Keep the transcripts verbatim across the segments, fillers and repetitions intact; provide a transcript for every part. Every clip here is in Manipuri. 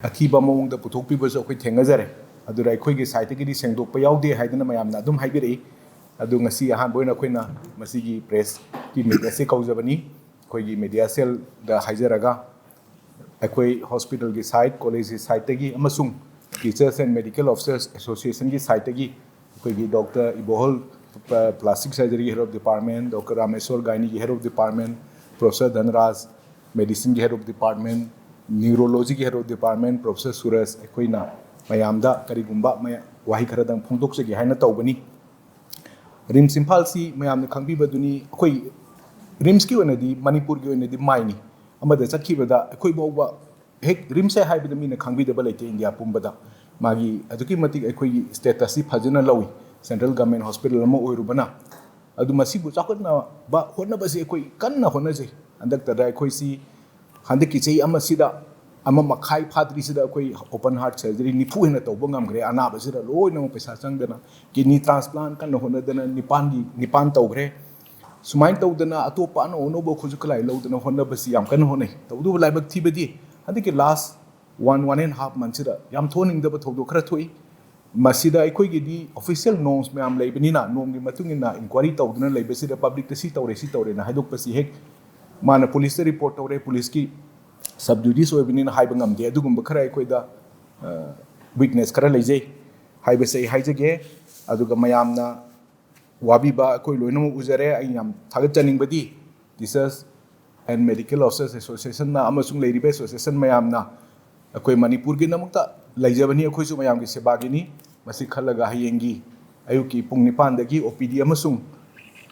ꯑꯊꯤꯕ ꯃꯑꯣꯡꯗ ꯄꯨꯊꯣꯛꯄꯤꯕꯁꯨ ꯑꯩꯈꯣꯏ ꯊꯦꯡꯅꯖꯔꯦ꯫ ꯑꯗꯨꯗ ꯑꯩꯈꯣꯏꯒꯤ ꯁꯥꯏꯠꯇꯒꯤꯗꯤ ꯁꯦꯡꯗꯣꯛꯄ ꯌꯥꯎꯗꯦ ꯍꯥꯏꯗꯅ ꯃꯌꯥꯝꯅ ꯑꯗꯨꯝ ꯍꯥꯏꯕꯤꯔꯛꯏ꯫ ꯑꯗꯨ ꯉꯁꯤ ꯑꯍꯥꯟꯕ ꯑꯣꯏꯅ ꯑꯩꯈꯣꯏꯅ ꯃꯁꯤꯒꯤ ꯄ꯭ꯔꯦꯁꯀꯤ ꯃꯤꯠ ꯑꯁꯤ ꯀꯧꯖꯕꯅꯤ꯫ ꯑꯩꯈꯣꯏꯒꯤ ꯃꯦꯗꯤꯌꯥ ꯁꯦꯜꯗ ꯍꯥꯏꯖꯔꯒ, ꯑꯩꯈꯣꯏ ꯍꯣꯁꯄꯤꯇꯥꯜꯒꯤ ꯁꯥꯏꯠ, ꯀꯣꯂꯦꯖꯀꯤ ꯁꯥꯏꯠꯇꯒꯤ ꯑꯃꯁꯨꯡ Teachers and Medical Officers Associationꯒꯤ ꯁꯥꯏꯠꯇꯒꯤ ꯑꯩꯈꯣꯏꯒꯤ ꯗꯣꯛꯇꯔ ꯏꯕꯣꯍꯜ, ꯄ꯭ꯂꯥꯁꯇꯤꯛ ꯁꯔꯖꯔꯤꯒꯤ head of department, doctor Rameshwar ꯒꯥꯏꯅꯤꯒꯤ head of department, professor Dhanraj, ꯃꯦꯗꯤꯁꯤꯟꯒꯤ head of department, ꯅ꯭ꯌꯨꯔꯣꯂꯣꯖꯤꯒꯤ head of department, professor Suraj, ꯑꯩꯈꯣꯏꯅ ꯃꯌꯥꯝꯗ ꯀꯔꯤꯒꯨꯝꯕ ꯃꯌꯥ-, ꯋꯥꯍꯩ ꯈꯔꯗꯪ ꯐꯣꯡꯗꯣꯛꯆꯒꯦ ꯍꯥꯏꯅ ꯇꯧꯕꯅꯤ꯫ ꯔꯤꯝꯁ ꯏꯝꯐꯥꯜꯁꯤ ꯃꯌꯥꯝꯅ ꯈꯪꯕꯤꯕꯗꯨꯅꯤ꯫ ꯑꯩꯈꯣꯏ ꯔꯤꯝꯁꯀꯤ ꯑꯣꯏꯅꯗꯤ, ꯃꯅꯤꯄꯨꯔꯒꯤ ꯑꯣꯏꯅꯗꯤ ꯃꯥꯏꯅꯤ꯫ ꯑꯃꯗ ꯆꯠꯈꯤꯕꯗ ꯑꯩꯈꯣꯏ ꯐꯥꯎꯕ ꯍꯦꯛ ꯔꯤꯝꯁ ꯍꯥꯏꯕꯗ ꯃꯤꯅ ꯈꯪꯕꯤꯗꯕ ꯂꯩꯇꯦ ꯏꯟꯗꯤꯌꯥ ꯄꯨꯝꯕꯗ꯫ ꯃꯥꯒꯤ ꯑꯗꯨꯛꯀꯤ ꯃꯇꯤꯛ ꯑꯩꯈꯣꯏꯒꯤ statusꯁꯤ ꯐꯖꯅ ꯂꯧꯏ central government hospital ꯑꯃ ꯑꯣꯏꯔꯨꯕꯅ꯫ ꯑꯗꯨ ꯃꯁꯤꯕꯨ ꯆꯥꯎꯈꯠꯅꯕ ꯍꯣꯠꯅꯕꯁꯤ ꯑꯩꯈꯣꯏ ꯀꯟꯅ ꯍꯣꯠꯅꯖꯩ꯫ ꯍꯟꯗꯛꯇꯗ ꯑꯩꯈꯣꯏꯁꯤ ꯍꯟꯗꯛꯀꯤ ꯆꯍꯤ ꯑꯃꯁꯤꯗ, ꯑꯃ ꯃꯈꯥꯏ ꯐꯥꯗ꯭ꯔꯤꯁꯤꯗ ꯑꯩꯈꯣꯏ open heart surgery ꯅꯤꯐꯨ ꯍꯦꯟꯅ ꯇꯧꯕ ꯉꯝꯈ꯭ꯔꯦ꯫ ꯑꯅꯥꯕꯁꯤꯗ ꯂꯣꯏꯅꯃꯛ ꯄꯩꯁꯥ ꯆꯪꯗꯅ kidney transplant ꯀꯟꯅ ꯍꯣꯠꯅꯗꯅ ꯅꯤꯄꯥꯟꯒꯤ, ꯅꯤꯄꯥꯟ ꯇꯧꯈ꯭ꯔꯦ꯫ ꯁꯨꯃꯥꯏꯅ ꯇꯧꯗꯅ ꯑꯇꯣꯞꯄ ꯑꯅꯧ ꯑꯅꯧꯕ ꯈꯨꯠꯁꯨ ꯈꯨꯠꯂꯥꯏ ꯂꯧꯗꯅ ꯍꯣꯠꯅꯕꯁꯤ ꯌꯥꯝ ꯀꯟꯅ ꯍꯣꯠꯅꯩ꯫ ꯇꯧꯕꯇꯕꯨ ꯂꯥꯏꯕꯛ ꯊꯤꯕꯗꯤ ꯍꯟꯗꯛꯀꯤ last one, one and half monthꯁꯤꯗ ꯌꯥꯝ ꯊꯣꯛꯍꯟꯅꯤꯡꯗꯕ ꯊꯧꯗꯣꯛ ꯈꯔ ꯊꯣꯛꯏ꯫ ꯃꯁꯤꯗ ꯑꯩꯈꯣꯏꯒꯤꯗꯤ official norms ꯃꯌꯥꯝ ꯂꯩꯕꯅꯤꯅ, ꯅꯣꯡꯒꯤ ꯃꯇꯨꯡ ꯏꯟꯅ inquiry ꯇꯧꯗꯨꯅ ꯂꯩꯕꯁꯤꯗ publicꯇ ꯁꯤ ꯇꯧꯔꯦ, ꯁꯤ ꯇꯧꯔꯦꯅ ꯍꯥꯏꯗꯣꯛꯄꯁꯤ ꯍꯦꯛ ꯃꯥꯅ ꯄꯨꯂꯤꯁꯇ report ꯇꯧꯔꯦ, ꯄꯨꯂꯤꯁꯀꯤ sub duties ꯑꯣꯏꯕꯅꯤꯅ ꯍꯥꯏꯕ ꯉꯝꯗꯦ꯫ ꯑꯗꯨꯒꯨꯝꯕ ꯈꯔ ꯑꯩꯈꯣꯏꯗ, ꯑ, weakness ꯈꯔ ꯂꯩꯖꯩ ꯍꯥꯏꯕꯁꯦ ꯑꯩ ꯍꯥꯏꯖꯒꯦ꯫ ꯑꯗꯨꯒ ꯃꯌꯥꯝꯅ ꯋꯥꯕꯤꯕ ꯑꯩꯈꯣꯏ ꯂꯣꯏꯅꯃꯛ ꯎꯖꯔꯦ꯫ ꯑꯩ ꯌꯥꯝ ꯊꯥꯒꯠꯆꯅꯤꯡꯕꯗꯤ Teachers and Medical Officers Associationꯅ ꯑꯃꯁꯨꯡ ꯂꯩꯔꯤꯕ association ꯃꯌꯥꯝꯅ ꯑꯩꯈꯣꯏ ꯃꯅꯤꯄꯨꯔꯒꯤꯗꯃꯛꯇ ꯂꯩꯖꯕꯅꯤ, ꯑꯩꯈꯣꯏꯁꯨ ꯃꯌꯥꯝꯒꯤ ꯁꯦꯕꯥꯒꯤꯅꯤ꯫ ꯃꯁꯤ ꯈꯜꯂꯒ ꯍꯌꯦꯡꯒꯤ ꯑꯌꯨꯛꯀꯤ ꯄꯨꯡ ꯅꯤꯄꯥꯟꯗꯒꯤ OPD ꯑꯃꯁꯨꯡ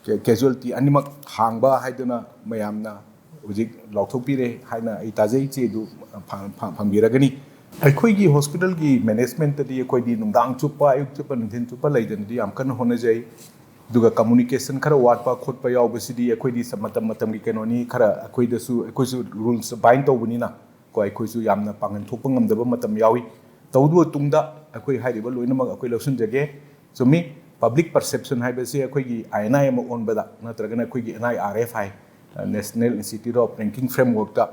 ca-, casualty ꯑꯅꯤꯃꯛ ꯍꯥꯡꯕ ꯍꯥꯏꯗꯨꯅ ꯃꯌꯥꯝꯅ ꯍꯧꯖꯤꯛ ꯂꯥꯎꯊꯣꯛꯄꯤꯔꯦ ꯍꯥꯏꯅ ꯑꯩ ꯇꯥꯖꯩ꯫ ꯆꯦꯗꯨ ꯐꯪ-, ꯐꯪ-, ꯐꯪꯕꯤꯔꯒꯅꯤ꯫ ꯑꯩꯈꯣꯏꯒꯤ hospitalꯒꯤ managementꯇꯗꯤ ꯑꯩꯈꯣꯏꯗꯤ ꯅꯨꯡꯗꯥꯡ ꯆꯨꯞꯄ, ꯑꯌꯨꯛ ꯆꯨꯞꯄ, ꯅꯨꯡꯊꯤꯟ ꯆꯨꯞꯄ ꯂꯩꯗꯅꯗꯤ ꯌꯥꯝ ꯀꯟꯅ ꯍꯣꯠꯅꯖꯩ꯫ ꯑꯗꯨꯒ communication ꯈꯔ ꯋꯥꯠꯄ ꯈꯣꯠꯄ ꯌꯥꯎꯕꯁꯤꯗꯤ ꯑꯩꯈꯣꯏꯗꯤ ꯁ-, ꯃꯇꯝ ꯃꯇꯝꯒꯤ ꯀꯩꯅꯣꯅꯤ, ꯈꯔ ꯑꯩꯈꯣꯏꯗꯁꯨ, ꯑꯩꯈꯣꯏꯁꯨ rules bind ꯇꯧꯕꯅꯤꯅ ꯀꯣ, ꯑꯩꯈꯣꯏꯁꯨ ꯌꯥꯝꯅ ꯄꯥꯡꯒꯜ ꯊꯣꯛꯄ ꯉꯝꯗꯕ ꯃꯇꯝ ꯌꯥꯎꯏ꯫ ꯇꯧꯗꯨꯅ ꯇꯨꯡꯗ ꯑꯩꯈꯣꯏ ꯍꯥꯏꯔꯤꯕ ꯂꯣꯏꯅꯃꯛ ꯑꯩꯈꯣꯏ ꯂꯧꯁꯤꯟꯖꯒꯦ꯫ ꯆꯨꯝꯃꯤ, public perception ꯍꯥꯏꯕꯁꯤ ꯑꯩꯈꯣꯏꯒꯤ INI ꯑꯃ ꯑꯣꯟꯕꯗ ꯅꯠꯇ꯭ꯔꯒꯅ ꯑꯩꯈꯣꯏꯒꯤ NIRF high, National Institute of Ranking Frameworkꯇ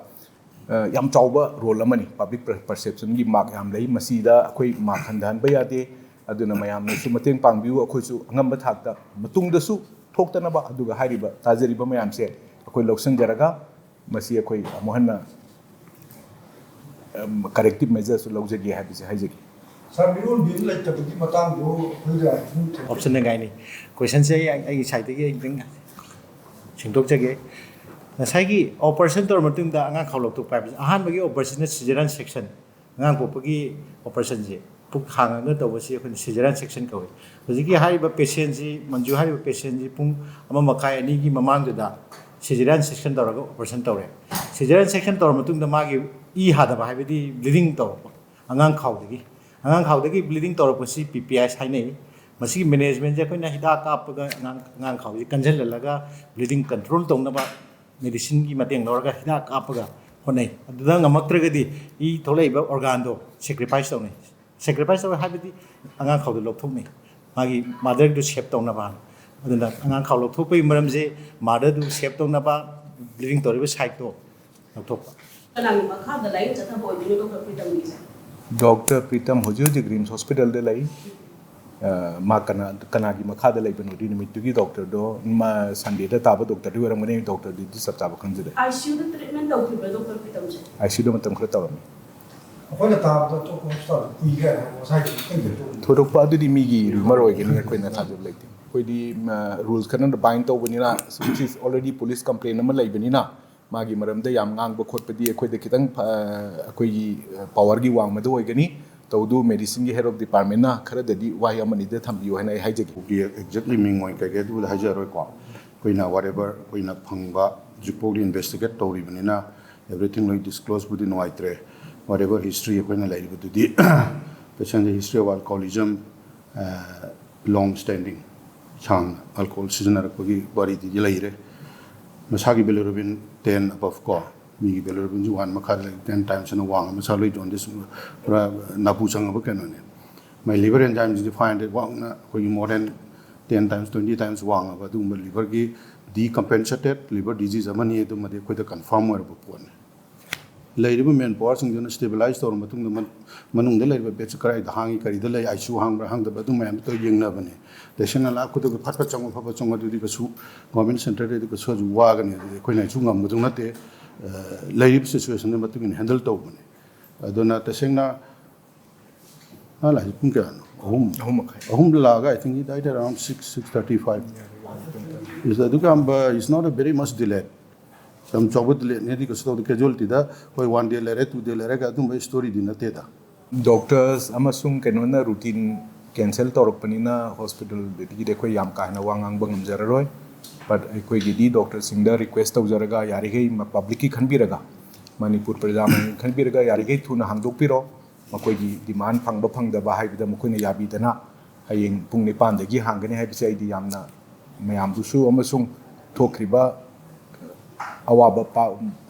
ꯌꯥꯝ ꯆꯥꯎꯕ ꯔꯣꯜ ꯑꯃꯅꯤ꯫ ꯄꯕ꯭ꯂꯤꯛ ꯄꯔꯁꯦꯞꯁꯟꯒꯤ ꯃꯥꯔꯛ ꯌꯥꯝ ꯂꯩ꯫ ꯃꯁꯤꯗ ꯑꯩꯈꯣꯏ ꯃꯥꯔꯛ ꯍꯟꯊꯍꯟꯕ ꯌꯥꯗꯦ꯫ ꯑꯗꯨꯅ ꯃꯌꯥꯝꯅꯁꯨ ꯃꯇꯦꯡ ꯄꯥꯡꯕꯤꯌꯨ꯫ ꯑꯩꯈꯣꯏꯁꯨ ꯑꯉꯝꯕ ꯊꯥꯛꯇ ꯃꯇꯨꯡꯗꯁꯨ ꯊꯣꯛꯇꯅꯕ, ꯑꯗꯨꯒ ꯍꯥꯏꯔꯤꯕ ꯇꯥꯖꯔꯤꯕ ꯃꯌꯥꯝꯁꯦ ꯑꯩꯈꯣꯏ ꯂꯧꯁꯤꯟꯖꯔꯒ ꯃꯁꯤ ꯑꯩꯈꯣꯏ ꯑꯃꯨꯛ ꯍꯟꯅ ꯀꯔꯦꯛꯇꯤꯞ ꯃꯦꯖꯔꯁꯨ ꯂꯧꯖꯒꯦ ꯍꯥꯏꯕꯁꯤ ꯍꯥꯏꯖꯒꯦ꯫ ꯁꯥꯔ, ꯃꯤꯔꯣꯟꯕꯤꯗ ꯂꯩꯇꯕꯒꯤ ꯃꯇꯥꯡꯗꯣ ꯑꯩꯈꯣꯏꯗ ꯑꯗꯨꯝ ꯑꯣꯞꯁꯟ ꯅꯪꯒꯥꯏꯅꯤ꯫ ꯀꯣꯏꯁꯟꯁꯦ ꯑꯩ ꯑꯩꯒꯤ ꯁꯥꯏꯠꯇꯒꯤ ꯑꯩ ꯈꯤꯇꯪ ꯁꯦꯡꯗꯣꯛꯆꯒꯦ꯫ ꯉꯁꯥꯏꯒꯤ ꯑꯣꯄꯔꯦꯁꯟ ꯇꯧꯔ ꯃꯇꯨꯡꯗ ꯑꯉꯥꯡ ꯈꯥꯎ ꯂꯧꯊꯣꯛꯄ ꯍꯥꯏꯕꯁꯦ ꯑꯍꯥꯟꯕꯒꯤ ꯑꯣꯄꯔꯦꯁꯟꯅ ꯁꯤꯖꯔꯤꯌꯥꯟ ꯁꯦꯛꯁꯟ, ꯑꯉꯥꯡ ꯄꯣꯛꯄꯒꯤ ꯑꯣꯄꯔꯦꯁꯟꯁꯦ, ꯄꯨꯛ ꯍꯥꯡꯉꯒ ꯇꯧꯕꯁꯤ ꯑꯩꯈꯣꯏꯅ ꯁꯤꯖꯔꯤꯌꯥꯟ ꯁꯦꯛꯁꯟ ꯀꯧꯏ꯫ ꯍꯧꯖꯤꯛꯀꯤ ꯍꯥꯏꯔꯤꯕ ꯄꯦꯁꯦꯟꯁꯤ, ꯃꯟꯖꯨ ꯍꯥꯏꯔꯤꯕ ꯄꯦꯁꯦꯟꯁꯤ ꯄꯨꯡ ꯑꯃ ꯃꯈꯥꯏ ꯑꯅꯤꯒꯤ ꯃꯃꯥꯡꯗꯨꯗ ꯁꯤꯖꯔꯤꯌꯥꯟ ꯁꯦꯛꯁꯟ ꯇꯧꯔꯒ ꯑꯣꯄꯔꯦꯁꯟ ꯇꯧꯔꯦ꯫ ꯁꯤꯖꯔꯤꯌꯥꯟ ꯁꯦꯛꯁꯟ ꯇꯧꯔ ꯃꯇꯨꯡꯗ ꯃꯥꯒꯤ ꯏ ꯍꯥꯗꯕ, ꯍꯥꯏꯕꯗꯤ ꯕ꯭ꯂꯤꯗꯤꯡ ꯇꯧꯔꯛꯄ, ꯑꯉꯥꯡ ꯈꯥꯎꯗꯒꯤ ꯑꯉꯥꯡ ꯈꯥꯎꯗꯒꯤ ꯕ꯭ꯂꯤꯗꯤꯡ ꯇꯧꯔꯛꯄꯁꯤ ꯄꯤ ꯄꯤ ꯑꯥꯏꯁ ꯍꯥꯏꯅꯩ꯫ ꯃꯁꯤꯒꯤ ꯃꯦꯅꯦꯖꯃꯦꯟꯁꯦ ꯑꯩꯈꯣꯏꯅ ꯍꯤꯗꯥꯛ ꯀꯥꯞꯄꯒ ꯑꯉꯥꯡ ꯑꯉꯥꯡ ꯈꯥꯎꯁꯤ ꯀꯟꯁꯤꯜꯍꯜꯂꯒ ꯕ꯭ꯂꯤꯗꯤꯡ ꯀꯟꯇ꯭ꯔꯣꯜ ꯇꯧꯅꯕ ꯃꯦꯗꯤꯁꯤꯟꯒꯤ ꯃꯇꯦꯡ ꯂꯧꯔꯒ ꯍꯤꯗꯥꯛ ꯀꯥꯞꯄꯒ ꯍꯣꯠꯅꯩ꯫ ꯑꯗꯨꯗ ꯉꯝꯃꯛꯇ꯭ꯔꯒꯗꯤ ꯏ ꯊꯣꯛꯂꯛꯏꯕ ꯑꯣꯔꯒꯥꯟꯗꯣ ꯁꯦꯀ꯭ꯔꯤꯐꯥꯏꯁ ꯇꯧꯅꯩ꯫ ꯁꯦꯀ꯭ꯔꯤꯐꯥꯏꯁ ꯇꯧꯋꯦ ꯍꯥꯏꯕꯗꯤ ꯑꯉꯥꯡ ꯈꯥꯎꯗꯣ ꯂꯧꯊꯣꯛꯅꯩ, ꯃꯥꯒꯤ ꯃꯥꯗꯔꯗꯨ ꯁꯦꯞ ꯇꯧꯅꯕ꯫ ꯑꯗꯨꯅ ꯑꯉꯥꯡ ꯈꯥꯎ ꯂꯧꯊꯣꯛꯄꯒꯤ ꯃꯔꯝꯁꯦ ꯃꯥꯗꯔꯗꯨ ꯁꯦꯞ ꯇꯧꯅꯕ, ꯕ꯭ꯂꯤꯗꯤꯡ ꯇꯧꯔꯤꯕ ꯁꯥꯏꯠꯇꯣ ꯂꯧꯊꯣꯛꯄ꯫ ꯀꯅꯥꯒꯤ ꯃꯈꯥꯗ ꯂꯥꯏꯌꯦꯡ ꯆꯠꯊꯕ ꯑꯣꯏꯗꯣꯏꯅꯣ, ꯗꯣꯛꯇꯔ ꯄ꯭ꯔꯤꯇꯝꯒꯤꯁꯦ? ꯗꯣꯛꯇꯔ ꯄ꯭ꯔꯤꯇꯝ ꯍꯧꯖꯤꯛ ꯍꯧꯖꯤꯛ ꯔꯤꯝꯁ ꯍꯣꯁꯄꯤꯇꯥꯜꯗ ꯂꯩ꯫ ꯑ, ꯃꯥ ꯀꯅꯥ ꯀꯅꯥꯒꯤ ꯃꯈꯥꯗ ꯂꯩꯕꯅꯣꯗꯤ ꯅꯨꯃꯤꯠꯇꯨꯒꯤ ꯗꯣꯛꯇꯔꯗꯣ, ꯃꯥ ꯁꯟꯗꯦꯗ ꯇꯥꯕ ꯗꯣꯛꯇꯔꯗꯤ ꯑꯣꯏꯔꯝꯒꯅꯤ, ꯑꯩ ꯗꯣꯛꯇꯔꯗꯨꯗꯤ ꯆꯞ ꯆꯥꯕ ꯈꯪꯖꯗꯦ꯫ ꯑꯥꯏ ꯁꯤ ꯌꯨꯗ ꯇ꯭ꯔꯤꯠꯃꯦꯟ ꯇꯧꯈꯤꯕ꯭ꯔꯥ ꯗꯣꯛꯇꯔ ꯄ꯭ꯔꯤꯇꯝꯁꯦ? ꯑꯥꯏ ꯁꯤ ꯌꯨꯗ ꯃꯇꯝ ꯈꯔ ꯇꯧꯔꯝꯃꯤ꯫ ꯑꯩꯈꯣꯏꯅ ꯇꯥꯕꯗ ꯑꯇꯣꯞꯄ ꯍꯣꯁꯄꯤꯇꯥꯜꯗ ꯀꯨꯏꯈ꯭ꯔꯦ ꯍꯥꯏꯕ ꯉꯁꯥꯏꯒꯤ ꯈꯤꯇꯪ ꯈꯤꯇꯪ ꯇꯧꯕꯅꯤ꯫ ꯊꯣꯏꯗꯣꯛꯄ ꯑꯗꯨꯗꯤ ꯃꯤꯒꯤ ꯔꯨꯃꯔ ꯑꯣꯏꯒꯅꯤ, ꯑꯩꯈꯣꯏꯅ ꯊꯥꯖꯕ ꯂꯩꯇꯦ꯫ ꯑꯩꯈꯣꯏꯗꯤ ꯔꯨꯜꯁ ꯈꯔꯅ ꯕꯥꯏꯟ ꯇꯧꯕꯅꯤꯅ, which is already police complaint ꯑꯃ ꯂꯩꯕꯅꯤꯅ, ꯃꯥꯒꯤ ꯃꯔꯝꯗ ꯌꯥꯝ ꯉꯥꯡꯕ ꯈꯣꯠꯄꯗꯤ ꯑꯩꯈꯣꯏꯗ ꯈꯤꯇꯪ, ꯑ, ꯑꯩꯈꯣꯏꯒꯤ ꯄꯋꯥꯔꯒꯤ ꯋꯥꯡꯃꯗ ꯑꯣꯏꯒꯅꯤ꯫ ꯇꯧꯕꯇꯕꯨ ꯃꯦꯗꯤꯁꯤꯟꯒꯤ ꯍꯦꯗ ꯑꯣꯐ ꯗꯤꯄꯥꯔꯠꯃꯦꯟꯅ ꯈꯔꯗꯗꯤ ꯋꯥꯍꯩ ꯑꯃꯅꯤꯗ ꯊꯝꯕꯤꯌꯨ ꯍꯥꯏꯅ ꯑꯩ ꯍꯥꯏꯖꯒꯦ꯫ ꯑꯦꯛꯖꯦꯛꯂꯤ ꯃꯤꯡ ꯑꯣꯏ ꯀꯩꯀꯩ ꯑꯗꯨꯕꯨꯗꯤ ꯍꯥꯏꯖꯔꯣꯏꯀꯣ꯫ ꯑꯩꯈꯣꯏꯅ whatever ꯑꯩꯈꯣꯏꯅ ꯐꯪꯕ ꯍꯧꯖꯤꯛꯐꯥꯎꯗꯤ ꯏꯟꯚꯦꯁꯇꯤꯒꯦꯠ ꯇꯧꯔꯤꯕꯅꯤꯅ, everything ꯂꯣꯏ ꯗꯤꯁꯀ꯭ꯂꯣꯁꯄꯨꯗꯤ ꯅꯨꯡꯉꯥꯏꯇ꯭ꯔꯦ꯫ Whatever history ꯑꯩꯈꯣꯏꯅ ꯂꯩꯔꯤꯕꯗꯨꯗꯤ, patientꯁꯦ history of alcoholism, long standing, ꯁꯥꯡꯅ ꯑꯜꯀꯣꯍꯣꯜ ꯁꯤꯖꯤꯟꯅꯔꯛꯄꯒꯤ ꯋꯥꯔꯤꯗꯤ ꯂꯩꯔꯦ꯫ ꯃꯁꯥꯒꯤ bilirubin ten above ꯀꯣ, ꯃꯤꯒꯤ bilirubinꯁꯤ one ꯃꯈꯥꯗ ꯂꯩ, ten times ꯅ ꯋꯥꯡꯉ, ꯃꯁꯥ ꯂꯣꯏ ꯖꯣꯟꯗꯤꯁ, ꯄꯨꯔꯥ ꯅꯥꯄꯨ ꯆꯪꯉꯕ ꯀꯩꯅꯣꯅꯦ꯫ My liver enzymeꯁꯤꯗꯤ five hundred ꯋꯥꯡꯅ, ꯑꯩꯈꯣꯏꯒꯤ more than ten times, twenty times ꯋꯥꯡꯉꯕ ꯑꯗꯨꯒꯨꯝꯕ liverꯒꯤ decompensated liver disease ꯑꯃꯅꯤ꯫ ꯑꯗꯨꯃꯗꯤ ꯑꯩꯈꯣꯏꯗ confirm ꯑꯣꯏꯔꯕ ꯄꯣꯠꯅꯤ꯫ ꯂꯩꯔꯤꯕ ꯃꯦꯟ ꯄꯥꯋꯔꯁꯤꯡꯗꯨꯅ ꯁ꯭ꯇꯦꯕꯤꯂꯥꯏꯁ ꯇꯧꯔꯕ ꯃꯇꯨꯡꯗ ꯃꯅꯨꯡꯗ ꯂꯩꯔꯤꯕ ꯕꯦꯗꯁꯦ ꯀꯗꯥꯏꯗ ꯍꯥꯡꯉꯤ, ꯀꯔꯤꯗ ꯂꯩ, ꯑꯥꯏ ꯁꯤ ꯌꯨ ꯍꯥꯡꯕ꯭ꯔꯥ ꯍꯥꯡꯗꯕ꯭ꯔꯥ, ꯑꯗꯨ ꯃꯌꯥꯝꯗꯨ ꯇꯧꯔ ꯌꯦꯡꯅꯕꯅꯦ꯫ ꯇꯁꯦꯡꯅ ꯂꯥꯛꯄꯗꯒꯤ ꯐꯠ ꯐꯠ ꯆꯪꯉꯣ, ꯐꯠ ꯐꯠ ꯆꯪꯉꯣ, ꯑꯗꯨꯗꯤ ꯀꯩꯁꯨ ꯒꯣꯔꯃꯦꯟ ꯁꯦꯟꯇꯔꯗꯗꯤ ꯀꯩꯁꯨ ꯍꯧꯖꯤꯛ ꯋꯥꯒꯅꯤ, ꯑꯗꯨꯗꯤ ꯑꯩꯈꯣꯏꯅ ꯍꯥꯏꯁꯨ ꯉꯝꯕꯗꯨ ꯅꯠꯇꯦ꯫ ꯂꯩꯔꯤꯕ ꯁꯤꯆꯨꯋꯦꯁꯟꯗꯨꯒꯤ ꯃꯇꯨꯡ ꯏꯟꯅ ꯍꯦꯟꯗꯜ ꯇꯧꯕꯅꯦ꯫ ꯑꯗꯨꯅ ꯇꯁꯦꯡꯅ ꯃꯥ ꯂꯥꯛꯏꯁꯦ ꯄꯨꯡ ꯀꯌꯥꯅꯣ? ꯑꯍꯨꯝ꯫ ꯑꯍꯨꯝ ꯃꯈꯥꯏ꯫ ꯑꯍꯨꯝꯗ ꯂꯥꯛꯑꯒ, I think he died around six, six thirty-five. Is ꯑꯗꯨꯒ ꯌꯥꯝꯕ, it's not a very much delay. ꯌꯥꯝ ꯆꯥꯎꯕ ꯗꯤꯂꯦꯅꯦꯗꯤ ꯀꯩꯁꯨ ꯇꯧꯗꯦ꯫ ꯀꯦꯖꯨꯋꯦꯜꯇꯤꯗ ꯑꯩꯈꯣꯏ ꯋꯥꯟ ꯗꯦ ꯂꯩꯔꯦ, ꯇꯨ ꯗꯦ ꯂꯩꯔꯦꯒ ꯑꯗꯨꯝꯕ ꯁ꯭ꯇꯣꯔꯤꯗꯤ ꯅꯠꯇꯦꯗ꯫ ꯗꯣꯛꯇꯔꯁ ꯑꯃꯁꯨꯡ ꯀꯩꯅꯣꯅ ꯔꯨꯇꯤꯟ ꯀꯦꯟꯁꯦꯜ ꯇꯧꯔꯛꯄꯅꯤꯅ ꯍꯣꯁꯄꯤꯇꯥꯜꯗꯒꯤꯗꯤ ꯑꯩꯈꯣꯏ ꯌꯥꯝ ꯀꯥ ꯍꯦꯟꯅ ꯋꯥ ꯉꯥꯡꯕ ꯉꯝꯖꯔꯔꯣꯏ꯫ ꯕꯠ ꯑꯩꯈꯣꯏꯒꯤꯗꯤ ꯗꯣꯛꯇꯔꯁꯤꯡꯗ ꯔꯤꯀ꯭ꯋꯦꯁ ꯇꯧꯖꯔꯒ, ꯌꯥꯔꯤꯈꯩ ꯄꯕ꯭ꯂꯤꯛꯀꯤ ꯈꯟꯕꯤꯔꯒ, ꯃꯅꯤꯄꯨꯔ ꯄ꯭ꯔꯖꯥ ꯃꯅꯤꯄꯨꯔ ꯈꯟꯕꯤꯔꯒ, ꯌꯥꯔꯤꯈꯩ ꯊꯨꯅ ꯍꯥꯡꯗꯣꯛꯄꯤꯔꯣ꯫ ꯃꯈꯣꯏꯒꯤ ꯗꯤꯃꯥꯟ ꯐꯪꯕ ꯐꯪꯗꯕ ꯍꯥꯏꯕꯗ ꯃꯈꯣꯏꯅ ꯌꯥꯕꯤꯗꯅ ꯍꯌꯦꯡ ꯄꯨꯡ ꯅꯤꯄꯥꯟꯗꯒꯤ ꯍꯥꯡꯒꯅꯤ ꯍꯥꯏꯕꯁꯦ ꯑꯩꯗꯤ ꯌꯥꯝꯅ ꯃꯌꯥꯝꯗꯨꯁꯨ ꯑꯃꯁꯨꯡ ꯊꯣꯛꯈ꯭ꯔꯤꯕ ꯑꯋꯥꯕ ꯄꯥ-,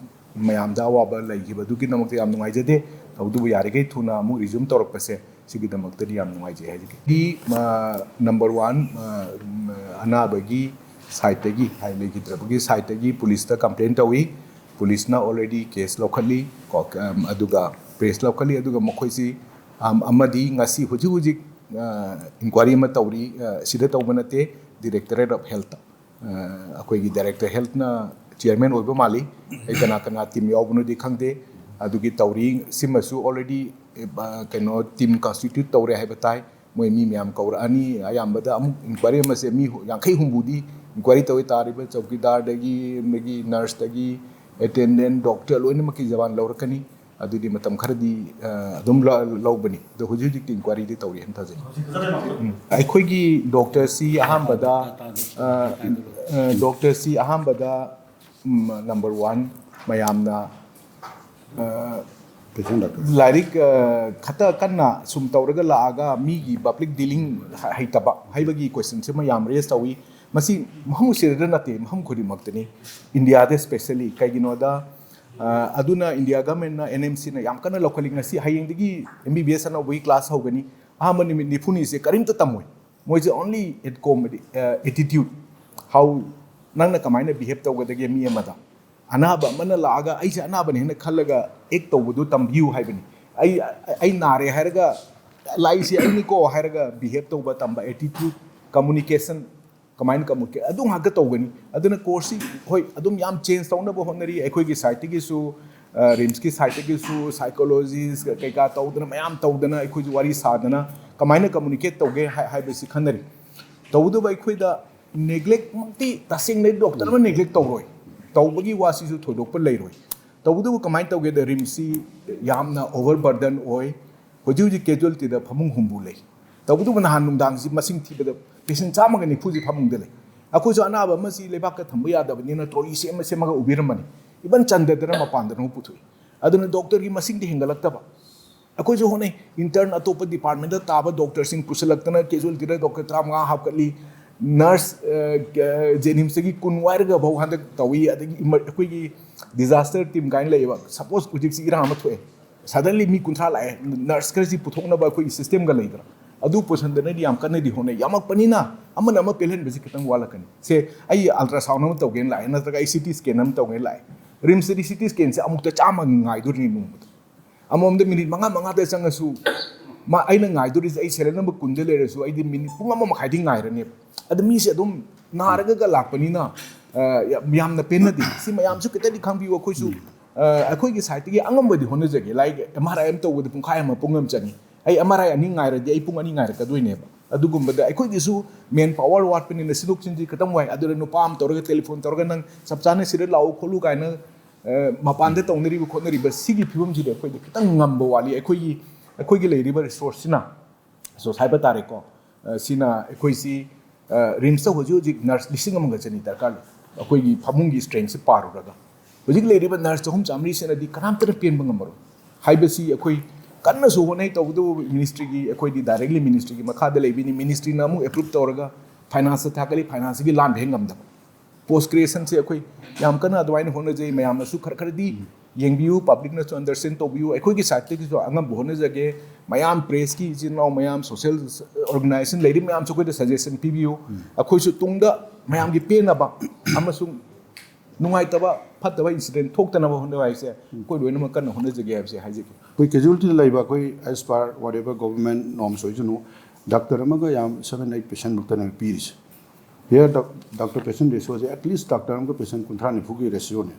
ꯃꯌꯥꯝꯗ ꯑꯋꯥꯕ ꯂꯩꯈꯤꯕꯗꯨꯒꯤꯗꯃꯛꯇ ꯌꯥꯝ ꯅꯨꯡꯉꯥꯏꯖꯗꯦ꯫ ꯇꯧꯕꯇꯕꯨ ꯌꯥꯔꯤꯈꯩ ꯊꯨꯅ ꯑꯃꯨꯛ ꯔꯤꯖ꯭ꯌꯨꯝ ꯇꯧꯔꯛꯄꯁꯦ, ꯁꯤꯒꯤꯗꯃꯛꯇꯗꯤ ꯌꯥꯝ ꯅꯨꯡꯉꯥꯏꯖꯩ ꯍꯥꯏꯖꯒꯦ꯫ ꯗꯤ, ꯃ-, ꯅꯝꯕꯔ ꯋꯥꯟ, ꯃ-, ꯃ-, ꯑꯅꯥꯕꯒꯤ ꯁꯥꯏꯠꯇꯒꯤ, ꯍꯥꯏ, ꯂꯩꯈꯤꯗ꯭ꯔꯕꯒꯤ ꯁꯥꯏꯠꯇꯒꯤ ꯄꯨꯂꯤꯁꯇ ꯀꯝꯄ꯭ꯂꯦꯟ ꯇꯧꯏ꯫ ꯄꯨꯂꯤꯁꯅ ꯑꯣꯜꯔꯦꯗꯤ ꯀꯦꯁ ꯂꯧꯈꯠꯂꯤ, ꯀꯣ-, ꯑꯝ, ꯑꯗꯨꯒ ꯄ꯭ꯔꯦꯁ ꯂꯧꯈꯠꯂꯤ, ꯑꯗꯨꯒ ꯃꯈꯣꯏꯁꯤ, ꯑꯝ, ꯑꯃꯗꯤ ꯉꯁꯤ ꯍꯧꯖꯤꯛ ꯍꯧꯖꯤꯛ, ꯑ, ꯏꯟꯀ꯭ꯋꯥꯏꯔꯤ ꯑꯃ ꯇꯧꯔꯤ, ꯑ, ꯁꯤꯗ ꯇꯧꯕ ꯅꯠꯇꯦ, ꯗꯤꯔꯦꯛꯇꯣꯔꯦꯠ ꯑꯣꯐ ꯍꯦꯜꯠꯇ꯫ ꯑ, ꯑꯩꯈꯣꯏꯒꯤ ꯗꯥꯏꯔꯦꯛꯇꯔ ꯍꯦꯜꯠꯅ ꯆꯤꯌꯔꯃꯦꯟ ꯑꯣꯏꯕ ꯃꯥꯜꯂꯤ꯫ ꯑꯩ ꯀꯅꯥ ꯀꯅꯥ ꯇꯤꯝ ꯌꯥꯎꯕꯅꯣꯗꯤ ꯈꯪꯗꯦ꯫ ꯑꯗꯨꯒꯤ ꯇꯧꯔꯤ꯫ ꯁꯤꯃꯁꯨ ꯑꯣꯜꯔꯦꯗꯤ, ꯑ, ꯀꯩꯅꯣ, ꯇꯤꯝ ꯀꯟꯁꯇꯤꯇ꯭ꯌꯨꯠ ꯇꯧꯔꯦ ꯍꯥꯏꯕ ꯇꯥꯏ꯫ ꯃꯣꯏ ꯃꯤ ꯃꯌꯥꯝ ꯀꯧꯔꯛꯑꯅꯤ꯫ ꯑꯌꯥꯝꯕꯗ ꯑꯃꯨꯛ ꯏꯟꯀ꯭ꯋꯥꯏꯔꯤ ꯑꯃꯁꯦ ꯃꯤ ꯌꯥꯡꯈꯩ ꯍꯨꯝꯐꯨꯗꯤ ꯏꯟꯀ꯭ꯋꯥꯏꯔꯤ ꯇꯧꯋꯤ꯫ ꯇꯥꯔꯤꯕ ꯆꯧꯀꯤꯗꯥꯔꯗꯒꯤ, ꯑꯗꯒꯤ ꯅꯔꯁꯇꯒꯤ, ꯑꯦꯇꯦꯟꯗꯦꯟ, ꯗꯣꯛꯇꯔ, ꯂꯣꯏꯅꯃꯛꯀꯤ ꯖꯕꯥꯟ ꯂꯧꯔꯛꯀꯅꯤ꯫ ꯑꯗꯨꯗꯤ ꯃꯇꯝ ꯈꯔꯗꯤ, ꯑ, ꯑꯗꯨꯝ ꯂ-, ꯂꯧꯕꯅꯤ꯫ ꯑꯗꯣ ꯍꯧꯖꯤꯛ ꯍꯧꯖꯤꯛꯇꯤ ꯏꯟꯀ꯭ꯋꯥꯏꯔꯤꯗꯤ ꯇꯧꯔꯤ ꯍꯥꯏꯅ ꯊꯥꯖꯩ꯫ ꯎꯝ꯫ ꯑꯩꯈꯣꯏꯒꯤ ꯗꯣꯛꯇꯔꯁꯤ ꯑꯍꯥꯟꯕꯗ, ꯑ, ꯑ, ꯗꯣꯛꯇꯔꯁꯤ ꯑꯍꯥꯟꯕꯗ, ꯎꯝ, ꯅꯝꯕꯔ ꯋꯥꯟ, ꯃꯌꯥꯝꯅ, ꯑ, ꯄꯦꯁꯦꯟ ꯗꯣꯛꯇꯔ꯫ ꯂꯥꯏꯔꯤꯛ, ꯑ, ꯈꯛꯇ ꯀꯟꯅ ꯁꯨꯝ ꯇꯧꯔꯒ ꯂꯥꯛꯑꯒ ꯃꯤꯒꯤ ꯄꯕ꯭ꯂꯤꯛ ꯗꯤꯂꯤꯡ ꯍ-, ꯍꯩꯇꯕ ꯍꯥꯏꯕꯒꯤ ꯀꯣꯏꯁꯟꯁꯤꯃ ꯌꯥꯝ ꯔꯦꯁ ꯇꯧꯏ꯫ ꯃꯁꯤ ꯃꯐꯝ ꯑꯁꯤꯗ ꯅꯠꯇꯦ, ꯃꯐꯝ ꯈꯨꯗꯤꯡꯃꯛꯇꯅꯤ, ꯏꯟꯗꯤꯌꯥꯗ ꯁ꯭ꯄꯦꯁꯦꯜꯂꯤ꯫ ꯀꯩꯒꯤꯅꯣꯗ, ꯑ, ꯑꯗꯨꯅ ꯏꯟꯗꯤꯌꯥ ꯒꯃꯦꯟꯅ ꯑꯦꯟ ꯑꯦꯝ ꯁꯤꯅ ꯌꯥꯝ ꯀꯟꯅ ꯂꯧꯈꯠꯂꯤ꯫ ꯉꯁꯤ, ꯍꯌꯦꯡꯗꯒꯤ ꯑꯦꯝ ꯕꯤ ꯕꯤ ꯑꯦꯁ ꯑꯅꯧꯕꯒꯤ ꯀ꯭ꯂꯥꯁ ꯍꯧꯒꯅꯤ꯫ ꯑꯍꯥꯟꯕ ꯅꯨꯃꯤꯠ ꯅꯤꯐꯨꯅꯤꯁꯦ ꯀꯔꯤꯝꯇ ꯇꯝꯃꯣꯏ꯫ ꯃꯣꯏꯁꯦ only at comedy, ꯑ, attitude, how ꯅꯪꯅ ꯀꯃꯥꯏꯅ ꯕꯤꯍꯦꯕ ꯇꯧꯒꯗꯒꯦ ꯃꯤ ꯑꯃꯗ, ꯑꯅꯥꯕ ꯑꯃꯅ ꯂꯥꯛꯑꯒ ꯑꯩꯁꯦ ꯑꯅꯥꯕꯅꯦ ꯍꯥꯏꯅ ꯈꯜꯂꯒ ꯑꯦꯛ ꯇꯧꯕꯗꯨ ꯇꯝꯕꯤꯌꯨ ꯍꯥꯏꯕꯅꯤ꯫ ꯑꯩ ꯑꯩ ꯅꯥꯔꯦ ꯍꯥꯏꯔꯒ ꯂꯥꯛꯏꯁꯦ ꯑꯩꯅꯤꯀꯣ ꯍꯥꯏꯔꯒ ꯕꯤꯍꯦꯞ ꯇꯧꯕ ꯇꯝꯕ, ꯑꯦꯇꯤꯇ꯭ꯌꯨꯠ, ꯀꯝꯃꯨꯅꯤꯀꯦꯁꯟ, ꯀꯃꯥꯏꯅ ꯀꯝꯃꯨꯅꯤꯀꯦꯠ ꯑꯗꯨ ꯉꯥꯛꯇ ꯇꯧꯒꯅꯤ꯫ ꯑꯗꯨꯅ ꯀꯣꯔꯁꯁꯤ ꯍꯣꯏ ꯑꯗꯨꯝ ꯌꯥꯝ ꯆꯦꯟꯖ ꯇꯧꯅꯕ ꯍꯣꯠꯅꯔꯤ ꯑꯩꯈꯣꯏꯒꯤ ꯁꯥꯏꯠꯇꯒꯤꯁꯨ, ꯔꯤꯝꯁꯀꯤ ꯁꯥꯏꯠꯇꯒꯤꯁꯨ, ꯁꯥꯏꯀꯣꯂꯣꯖꯤꯁ ꯀꯩꯀꯥ ꯇꯧꯗꯅ ꯑꯩꯈꯣꯏꯁꯨ ꯋꯥꯔꯤ ꯁꯥꯗꯅ ꯀꯃꯥꯏꯅ ꯀꯝꯃꯨꯅꯤꯀꯦꯠ ꯇꯧꯒꯦ ꯍꯥꯏ- ꯍꯥꯏꯕꯁꯤ ꯈꯟꯅꯔꯤ꯫ ꯇꯧꯕꯇꯕꯨ ꯑꯩꯈꯣꯏꯗ ꯅꯦꯒ꯭ꯂꯦꯛꯃꯛꯇꯤ ꯇꯁꯦꯡꯅ ꯗꯣꯛꯇꯔ ꯑꯃ ꯅꯦꯒ꯭ꯂꯦꯛ ꯇꯧꯔꯣꯏ, ꯇꯧꯕꯒꯤ ꯋꯥꯁꯤꯁꯨ ꯊꯣꯏꯗꯣꯛꯄ ꯂꯩꯔꯣꯏ꯫ ꯇꯧꯕꯇꯕꯨ ꯀꯃꯥꯏꯅ ꯇꯧꯒꯦꯗ, ꯔꯤꯝꯁꯁꯤ ꯌꯥꯝꯅ ꯑꯣꯚꯔ ꯕꯔꯗꯟ ꯑꯣꯏ꯫ ꯍꯧꯖꯤꯛ ꯍꯧꯖꯤꯛ ꯀꯦꯖꯨꯋꯦꯜꯇꯤꯗ ꯐꯃꯨꯡ ꯍꯨꯝꯐꯨ ꯂꯩ꯫ ꯇꯧꯕꯇꯕꯨ ꯅꯍꯥꯟ ꯅꯨꯡꯗꯥꯡꯁꯤ ꯃꯁꯤꯡ ꯊꯤꯕꯗ ꯄꯦꯁꯦꯟ ꯆꯥꯝꯃꯒ ꯅꯤꯐꯨꯁꯤ ꯐꯃꯨꯡꯗ ꯂꯩ꯫ ꯑꯩꯈꯣꯏꯁꯨ ꯑꯅꯥꯕ ꯑꯃꯁꯤ ꯂꯩꯕꯥꯛꯇ ꯊꯝꯕ ꯌꯥꯗꯕꯅꯤꯅ ꯇ꯭ꯔꯣꯂꯤ ꯁꯦꯝꯃ ꯁꯦꯝꯃꯒ ꯎꯕꯤꯔꯝꯕꯅꯤ꯫ ꯏꯚꯟ ꯆꯟꯗꯗꯅ ꯃꯄꯥꯟꯗꯅ ꯑꯃꯨꯛ ꯄꯨꯊꯣꯛꯏ꯫ ꯑꯗꯨꯅ ꯗꯣꯛꯇꯔꯒꯤ ꯃꯁꯤꯡꯗꯤ ꯍꯦꯟꯒꯠꯂꯛꯇꯕ꯫ ꯑꯩꯈꯣꯏꯁꯨ ꯍꯣꯠꯅꯩ, ꯏꯟꯇꯔꯟ ꯑꯇꯣꯞꯄ ꯗꯤꯄꯥꯔꯠꯃꯦꯟꯗ ꯇꯥꯕ ꯗꯣꯛꯇꯔꯁꯤꯡ ꯄꯨꯁꯤꯜꯂꯛꯇꯅ ꯀꯦꯖꯨꯋꯦꯜꯇꯤꯗ ꯗꯣꯛꯇꯔ ꯇꯔꯥꯃꯉꯥ ꯍꯥꯞꯀꯠꯂꯤ꯫ ꯅꯔꯁ, ꯑ, ꯖꯦꯅꯤꯝꯁꯇꯒꯤ ꯀꯨꯟ ꯋꯥꯏꯔꯒ ꯐꯥꯎ ꯍꯟꯗꯛ ꯇꯧꯏ꯫ ꯑꯗꯒꯤ ꯏꯃꯔ- ꯑꯩꯈꯣꯏꯒꯤ ꯗꯤꯖꯥꯁꯇꯔ ꯇꯤꯝ ꯀꯥꯏꯅ ꯂꯩꯌꯦꯕ꯫ ꯁꯄꯣꯁ ꯍꯧꯖꯤꯛꯁꯤ ꯏꯔꯥꯡ ꯑꯃ ꯊꯣꯛꯑꯦ, ꯁꯗꯟꯂꯤ ꯃꯤ ꯀꯨꯟꯊ꯭ꯔꯥ ꯂꯥꯛꯑꯦ, ꯅꯔꯁ ꯈꯔꯁꯤ ꯄꯨꯊꯣꯛꯅꯕ ꯑꯩꯈꯣꯏꯒꯤ ꯁꯤꯁꯇꯦꯝꯒ ꯂꯩꯗꯅ, ꯑꯗꯨ ꯄꯨꯁꯟꯗꯅꯗꯤ ꯌꯥꯝ ꯀꯟꯅꯗꯤ ꯍꯣꯠꯅꯩ꯫ ꯌꯥꯝꯃꯛꯄꯅꯤꯅ ꯑꯃꯅ ꯑꯃ ꯄꯦꯜꯍꯟꯕꯁꯤ ꯈꯤꯇꯪ ꯋꯥꯠꯂꯛꯀꯅꯤ꯫ ꯁꯦ, ꯑꯩ ꯑꯜꯇ꯭ꯔꯥꯁꯥꯎꯟ ꯑꯃ ꯇꯧꯒꯦꯅ ꯂꯥꯛꯑꯦ, ꯅꯠꯇ꯭ꯔꯒ ꯑꯩ ꯁꯤ ꯇꯤ ꯁ꯭ꯀꯦꯟ ꯑꯃ ꯇꯧꯒꯦꯅ ꯂꯥꯛꯑꯦ꯫ ꯔꯤꯝꯁꯇꯗꯤ ꯁꯤ ꯇꯤ ꯁ꯭ꯀꯦꯟꯁꯦ ꯑꯃꯨꯛꯇ ꯆꯥꯝꯃ ꯉꯥꯏꯗꯣꯔꯤꯅꯤ ꯅꯣꯡꯃꯗ꯫ ꯑꯃꯃꯝꯗ ꯃꯤꯅꯤꯠ ꯃꯉꯥ ꯃꯉꯥꯗ ꯆꯪꯉꯁꯨ, ꯃꯥ, ꯑꯩꯅ ꯉꯥꯏꯗꯣꯔꯤꯁꯦ, ꯑꯩ ꯁꯦꯔꯦꯜ ꯅꯝꯕꯔ ꯀꯨꯟꯗ ꯂꯩꯔꯁꯨ ꯑꯩꯗꯤ ꯃꯤꯅꯤꯠ ꯄꯨꯡ ꯑꯃ ꯃꯈꯥꯏꯗꯤ ꯉꯥꯏꯔꯅꯦꯕ꯫ ꯑꯗ ꯃꯤꯁꯦ ꯑꯗꯨꯝ ꯅꯥꯔꯒ ꯂꯥꯛꯄꯅꯤꯅ, ꯑ, ꯌꯥꯝ, ꯌꯥꯝꯅ ꯄꯦꯟꯅꯗꯦ꯫ ꯁꯤ ꯃꯌꯥꯝꯁꯨ ꯈꯤꯇꯪꯗꯤ ꯈꯪꯕꯤꯌꯨ꯫ ꯑꯩꯈꯣꯏꯁꯨ, ꯑ, ꯑꯩꯈꯣꯏꯒꯤ ꯁꯥꯏꯠꯇꯒꯤ ꯑꯉꯝꯕꯗꯤ ꯍꯣꯠꯅꯖꯒꯦ꯫ ꯂꯥꯏꯛ ꯑꯦꯝ ꯑꯥꯔ ꯑꯥꯏ ꯑꯃ ꯇꯧꯕꯗ ꯄꯨꯡꯈꯥꯏ ꯑꯃ, ꯄꯨꯡ ꯑꯃ ꯆꯪꯉꯤ꯫ ꯑꯩ ꯑꯦꯝ ꯑꯥꯔ ꯑꯥꯏ ꯑꯅꯤ ꯉꯥꯏꯔꯗꯤ ꯑꯩ ꯄꯨꯡ ꯑꯅꯤ ꯉꯥꯏꯔꯛꯀꯗꯣꯏꯅꯦꯕ꯫ ꯑꯗꯨꯒꯨꯝꯕꯗ ꯑꯩꯈꯣꯏꯒꯤꯁꯨ ꯃꯦꯟ ꯄꯥꯋꯔ ꯋꯥꯠꯄꯅꯤꯅ ꯁꯤꯟꯗꯣꯛ ꯁꯤꯟꯖꯤ ꯈꯤꯇꯪ ꯋꯥꯏ꯫ ꯑꯗꯨꯅ ꯅꯨꯄꯥ ꯑꯃ ꯇꯧꯔꯒ ꯇꯦꯂꯤꯐꯣꯟ ꯇꯧꯔꯒ ꯅꯪ ꯆꯞ ꯆꯥꯅ ꯁꯤꯗ ꯂꯥꯛꯎ ꯈꯣꯠꯂꯨ ꯀꯥꯏꯅ, ꯑ, ꯃꯄꯥꯟꯗ ꯇꯧꯅꯔꯤꯕ ꯈꯣꯠꯅꯔꯤꯕ ꯁꯤꯒꯤ ꯐꯤꯕꯝꯁꯤꯗꯤ ꯑꯩꯈꯣꯏꯗ ꯈꯤꯇꯪ ꯉꯝꯕ ꯋꯥꯠꯂꯤ꯫ ꯑꯩꯈꯣꯏꯒꯤ, ꯑꯩꯈꯣꯏꯒꯤ ꯂꯩꯔꯤꯕ ꯔꯤꯁꯣꯔꯁꯁꯤꯅ, ꯔꯤꯁꯣꯔꯁ ꯍꯥꯏꯕ ꯇꯥꯔꯦꯀꯣ, ꯑ, ꯁꯤꯅ ꯑꯩꯈꯣꯏꯁꯤ, ꯑ, ꯔꯤꯝꯁꯇ ꯍꯧꯖꯤꯛ ꯍꯧꯖꯤꯛ ꯅꯔꯁ ꯂꯤꯁꯤꯡ ꯑꯃꯒ ꯆꯅꯤ ꯗꯔꯀꯥꯔ ꯂꯩ꯫ ꯑꯩꯈꯣꯏꯒꯤ ꯐꯃꯨꯡꯒꯤ ꯁ꯭ꯇꯔꯦꯡꯁꯤ ꯄꯥꯔꯨꯔꯒ ꯍꯧꯖꯤꯛ ꯂꯩꯔꯤꯕ ꯅꯔꯁ ꯆꯍꯨꯝ ꯆꯥꯃꯔꯤꯁꯤꯅꯗꯤ ꯀꯅꯥꯝꯇꯅ ꯄꯦꯟꯕ ꯉꯝꯃꯔꯣꯏ ꯍꯥꯏꯕꯁꯤ ꯑꯩꯈꯣꯏ ꯀꯟꯅꯁꯨ ꯍꯣꯠꯅꯩ꯫ ꯇꯧꯕꯇꯕꯨ ꯃꯤꯅꯤꯁꯇ꯭ꯔꯤꯒꯤ, ꯑꯩꯈꯣꯏꯗꯤ ꯗꯥꯏꯔꯦꯛꯂꯤ ꯃꯤꯅꯤꯁꯇ꯭ꯔꯤꯒꯤ ꯃꯈꯥꯗ ꯂꯩꯕꯅꯤ꯫ ꯃꯤꯅꯤꯁꯇ꯭ꯔꯤꯅ ꯑꯃꯨꯛ ꯑꯦꯄ꯭ꯔꯨꯞ ꯇꯧꯔꯒ ꯐꯥꯏꯅꯥꯟꯁꯇ ꯊꯥꯒꯠꯂꯤ, ꯐꯥꯏꯅꯥꯟꯁꯇꯒꯤ ꯂꯥꯟꯕ ꯍꯦꯛ ꯉꯝꯗꯕ꯫ ꯄꯣꯁ ꯀ꯭ꯔꯤꯌꯦꯁꯟꯁꯦ ꯑꯩꯈꯣꯏ ꯌꯥꯝ ꯀꯟꯅ ꯑꯗꯨꯃꯥꯏꯅ ꯍꯣꯠꯅꯖꯩ꯫ ꯃꯌꯥꯝꯅꯁꯨ ꯈꯔ ꯈꯔꯗꯤ ꯌꯦꯡꯕꯤꯌꯨ, ꯄꯕ꯭ꯂꯤꯛꯅꯁꯨ ꯑꯟꯗꯔꯁ꯭ꯇꯦꯟ ꯇꯧꯕꯤꯌꯨ꯫ ꯑꯩꯈꯣꯏꯒꯤ ꯁꯥꯏꯠꯇꯒꯤꯁꯨ ꯑꯉꯝꯕ ꯍꯣꯠꯅꯖꯒꯦ꯫ ꯃꯌꯥꯝ ꯄ꯭ꯔꯦꯁꯀꯤ ꯏꯆꯤꯟ ꯏꯅꯥꯎ ꯃꯌꯥꯝ, ꯁꯣꯁꯤꯌꯦꯜ ꯑꯣꯔꯒꯅꯥꯏꯖꯦꯁꯟ ꯂꯩꯔꯤ ꯃꯌꯥꯝꯁꯨ ꯑꯩꯈꯣꯏꯗ ꯁꯖꯦꯁꯟ ꯄꯤꯕꯤꯌꯨ꯫ ꯑꯩꯈꯣꯏꯁꯨ ꯇꯨꯡꯗ ꯃꯌꯥꯝꯒꯤ ꯄꯦꯟꯅꯕ ꯑꯃꯁꯨꯡ ꯅꯨꯡꯉꯥꯏꯇꯕ, ꯐꯠꯇꯕ incident ꯊꯣꯛꯇꯅꯕ ꯍꯣꯠꯅꯕ ꯍꯥꯏꯁꯦ ꯑꯩꯈꯣꯏ ꯂꯣꯏꯅꯃꯛ ꯀꯟꯅ ꯍꯣꯠꯅꯖꯒꯦ ꯍꯥꯏꯕꯁꯦ ꯍꯥꯏꯖꯒꯦ꯫ ꯑꯩꯈꯣꯏ casualty ꯂꯩꯕ ꯑꯩꯈꯣꯏ as per whatever government norms ꯑꯣꯏꯁꯅꯨ, doctor ꯑꯃꯒ ꯌꯥꯝ seven eight patient ꯃꯨꯛꯇꯅꯦ ꯄꯤꯔꯤꯁꯦ꯫ Here doctor patient ratio say at least doctor ꯑꯃꯒ patient ꯀꯨꯟꯊ꯭ꯔꯥ ꯅꯤꯐꯨꯒꯤ ratio ꯅꯦ꯫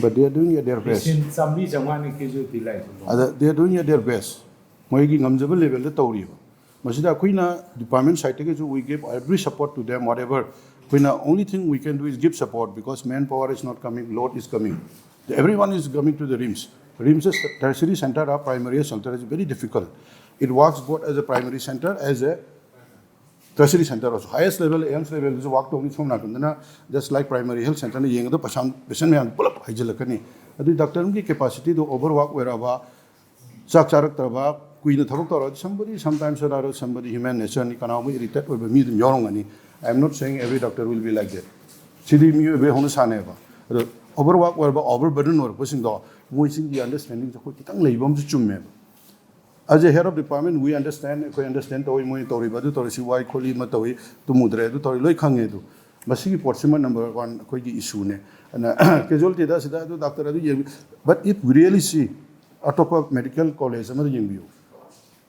But they are doing their best. Patient ꯆꯥꯝꯃꯔꯤ ꯆꯥꯝꯃꯉꯥꯅꯤ casualty ꯂꯥꯛꯏꯁꯦ꯫ ꯑꯗ they are doing their best. ꯃꯣꯏꯒꯤ ꯉꯝꯖꯕ level ꯗ ꯇꯧꯔꯤꯕ꯫ ꯃꯁꯤꯗ ꯑꯩꯈꯣꯏꯅ department side ꯇꯒꯤꯁꯨ we give every support to them, whatever. ꯑꯩꯈꯣꯏꯅ only thing we can do is give support because manpower is not coming, load is coming. Everyone is coming to the RIMS. RIMS is tertiary center, our primary health center is very difficult. It works both as a primary center, as a tertiary center also. Highest level, AIIMS level ꯗꯁꯨ work ꯇꯧꯅꯤ꯫ ꯁꯣꯝ ꯅꯥꯀꯟꯗꯅ just like primary health center ꯅ ꯌꯦꯡꯒꯗꯕ ꯄꯩꯁꯥ, patient ꯃꯌꯥꯝ ꯄꯨꯂꯞ ꯍꯩꯖꯤꯜꯂꯛꯀꯅꯤ꯫ ꯑꯗꯨꯗꯤ doctor ꯑꯃꯒꯤ capacity ꯗꯣ overwork ꯑꯣꯏꯔꯛꯑꯕ, ꯆꯥꯛ ꯆꯥꯔꯛꯇ꯭ꯔꯕ, ꯀꯨꯏꯅ ꯊꯕꯛ ꯇꯧꯔꯒꯗꯤ somebody, sometimes there are somebody, human nature ꯅꯤ, ꯀꯅꯥꯒꯨꯝꯕ irritate ꯑꯣꯏꯕ ꯃꯤ ꯑꯗꯨꯝ ꯌꯥꯎꯔꯝꯒꯅꯤ꯫ I am not saying every doctor will be like that. ꯁꯤꯗꯤ ꯃꯤꯑꯣꯏꯕꯒꯤ ꯍꯧꯅꯁꯥꯅꯦꯕ꯫ ꯑꯗꯣ overwork ꯑꯣꯏꯔꯕ, overburden ꯑꯣꯏꯔꯛꯄꯁꯤꯡꯗꯣ ꯃꯣꯏꯁꯤꯡꯒꯤ understanding ꯁꯦ ꯑꯩꯈꯣꯏ ꯈꯤꯇꯪ ꯂꯩꯕ ꯑꯃꯁꯨ ꯆꯨꯝꯃꯦꯕ꯫ As a head of department, we understand, ꯑꯩꯈꯣꯏ understand ꯇꯧꯏ, ꯃꯣꯏꯅ ꯇꯧꯔꯤꯕ ꯑꯗꯨ ꯇꯧꯔꯤ, ꯁꯤ ꯋꯥꯏ ꯈꯣꯠꯂꯤ, ꯑꯃ ꯇꯧꯏ, ꯇꯨꯝꯃꯨꯗ꯭ꯔꯦ, ꯑꯗꯨ ꯇꯧꯔꯤ, ꯂꯣꯏ ꯈꯪꯉꯦ꯫ ꯑꯗꯨ ꯃꯁꯤꯒꯤ ꯄꯣꯠꯁꯤꯃ number one ꯑꯩꯈꯣꯏꯒꯤ issue ꯅꯦ꯫ ꯑꯗꯨꯅ casualty ꯗ ꯁꯤꯗ ꯑꯗꯨ doctor ꯑꯗꯨ ꯌꯦꯡꯕꯤ, but if we really see ꯑꯇꯣꯞꯄ medical college ꯑꯃꯗ ꯌꯦꯡꯕꯤꯌꯨ,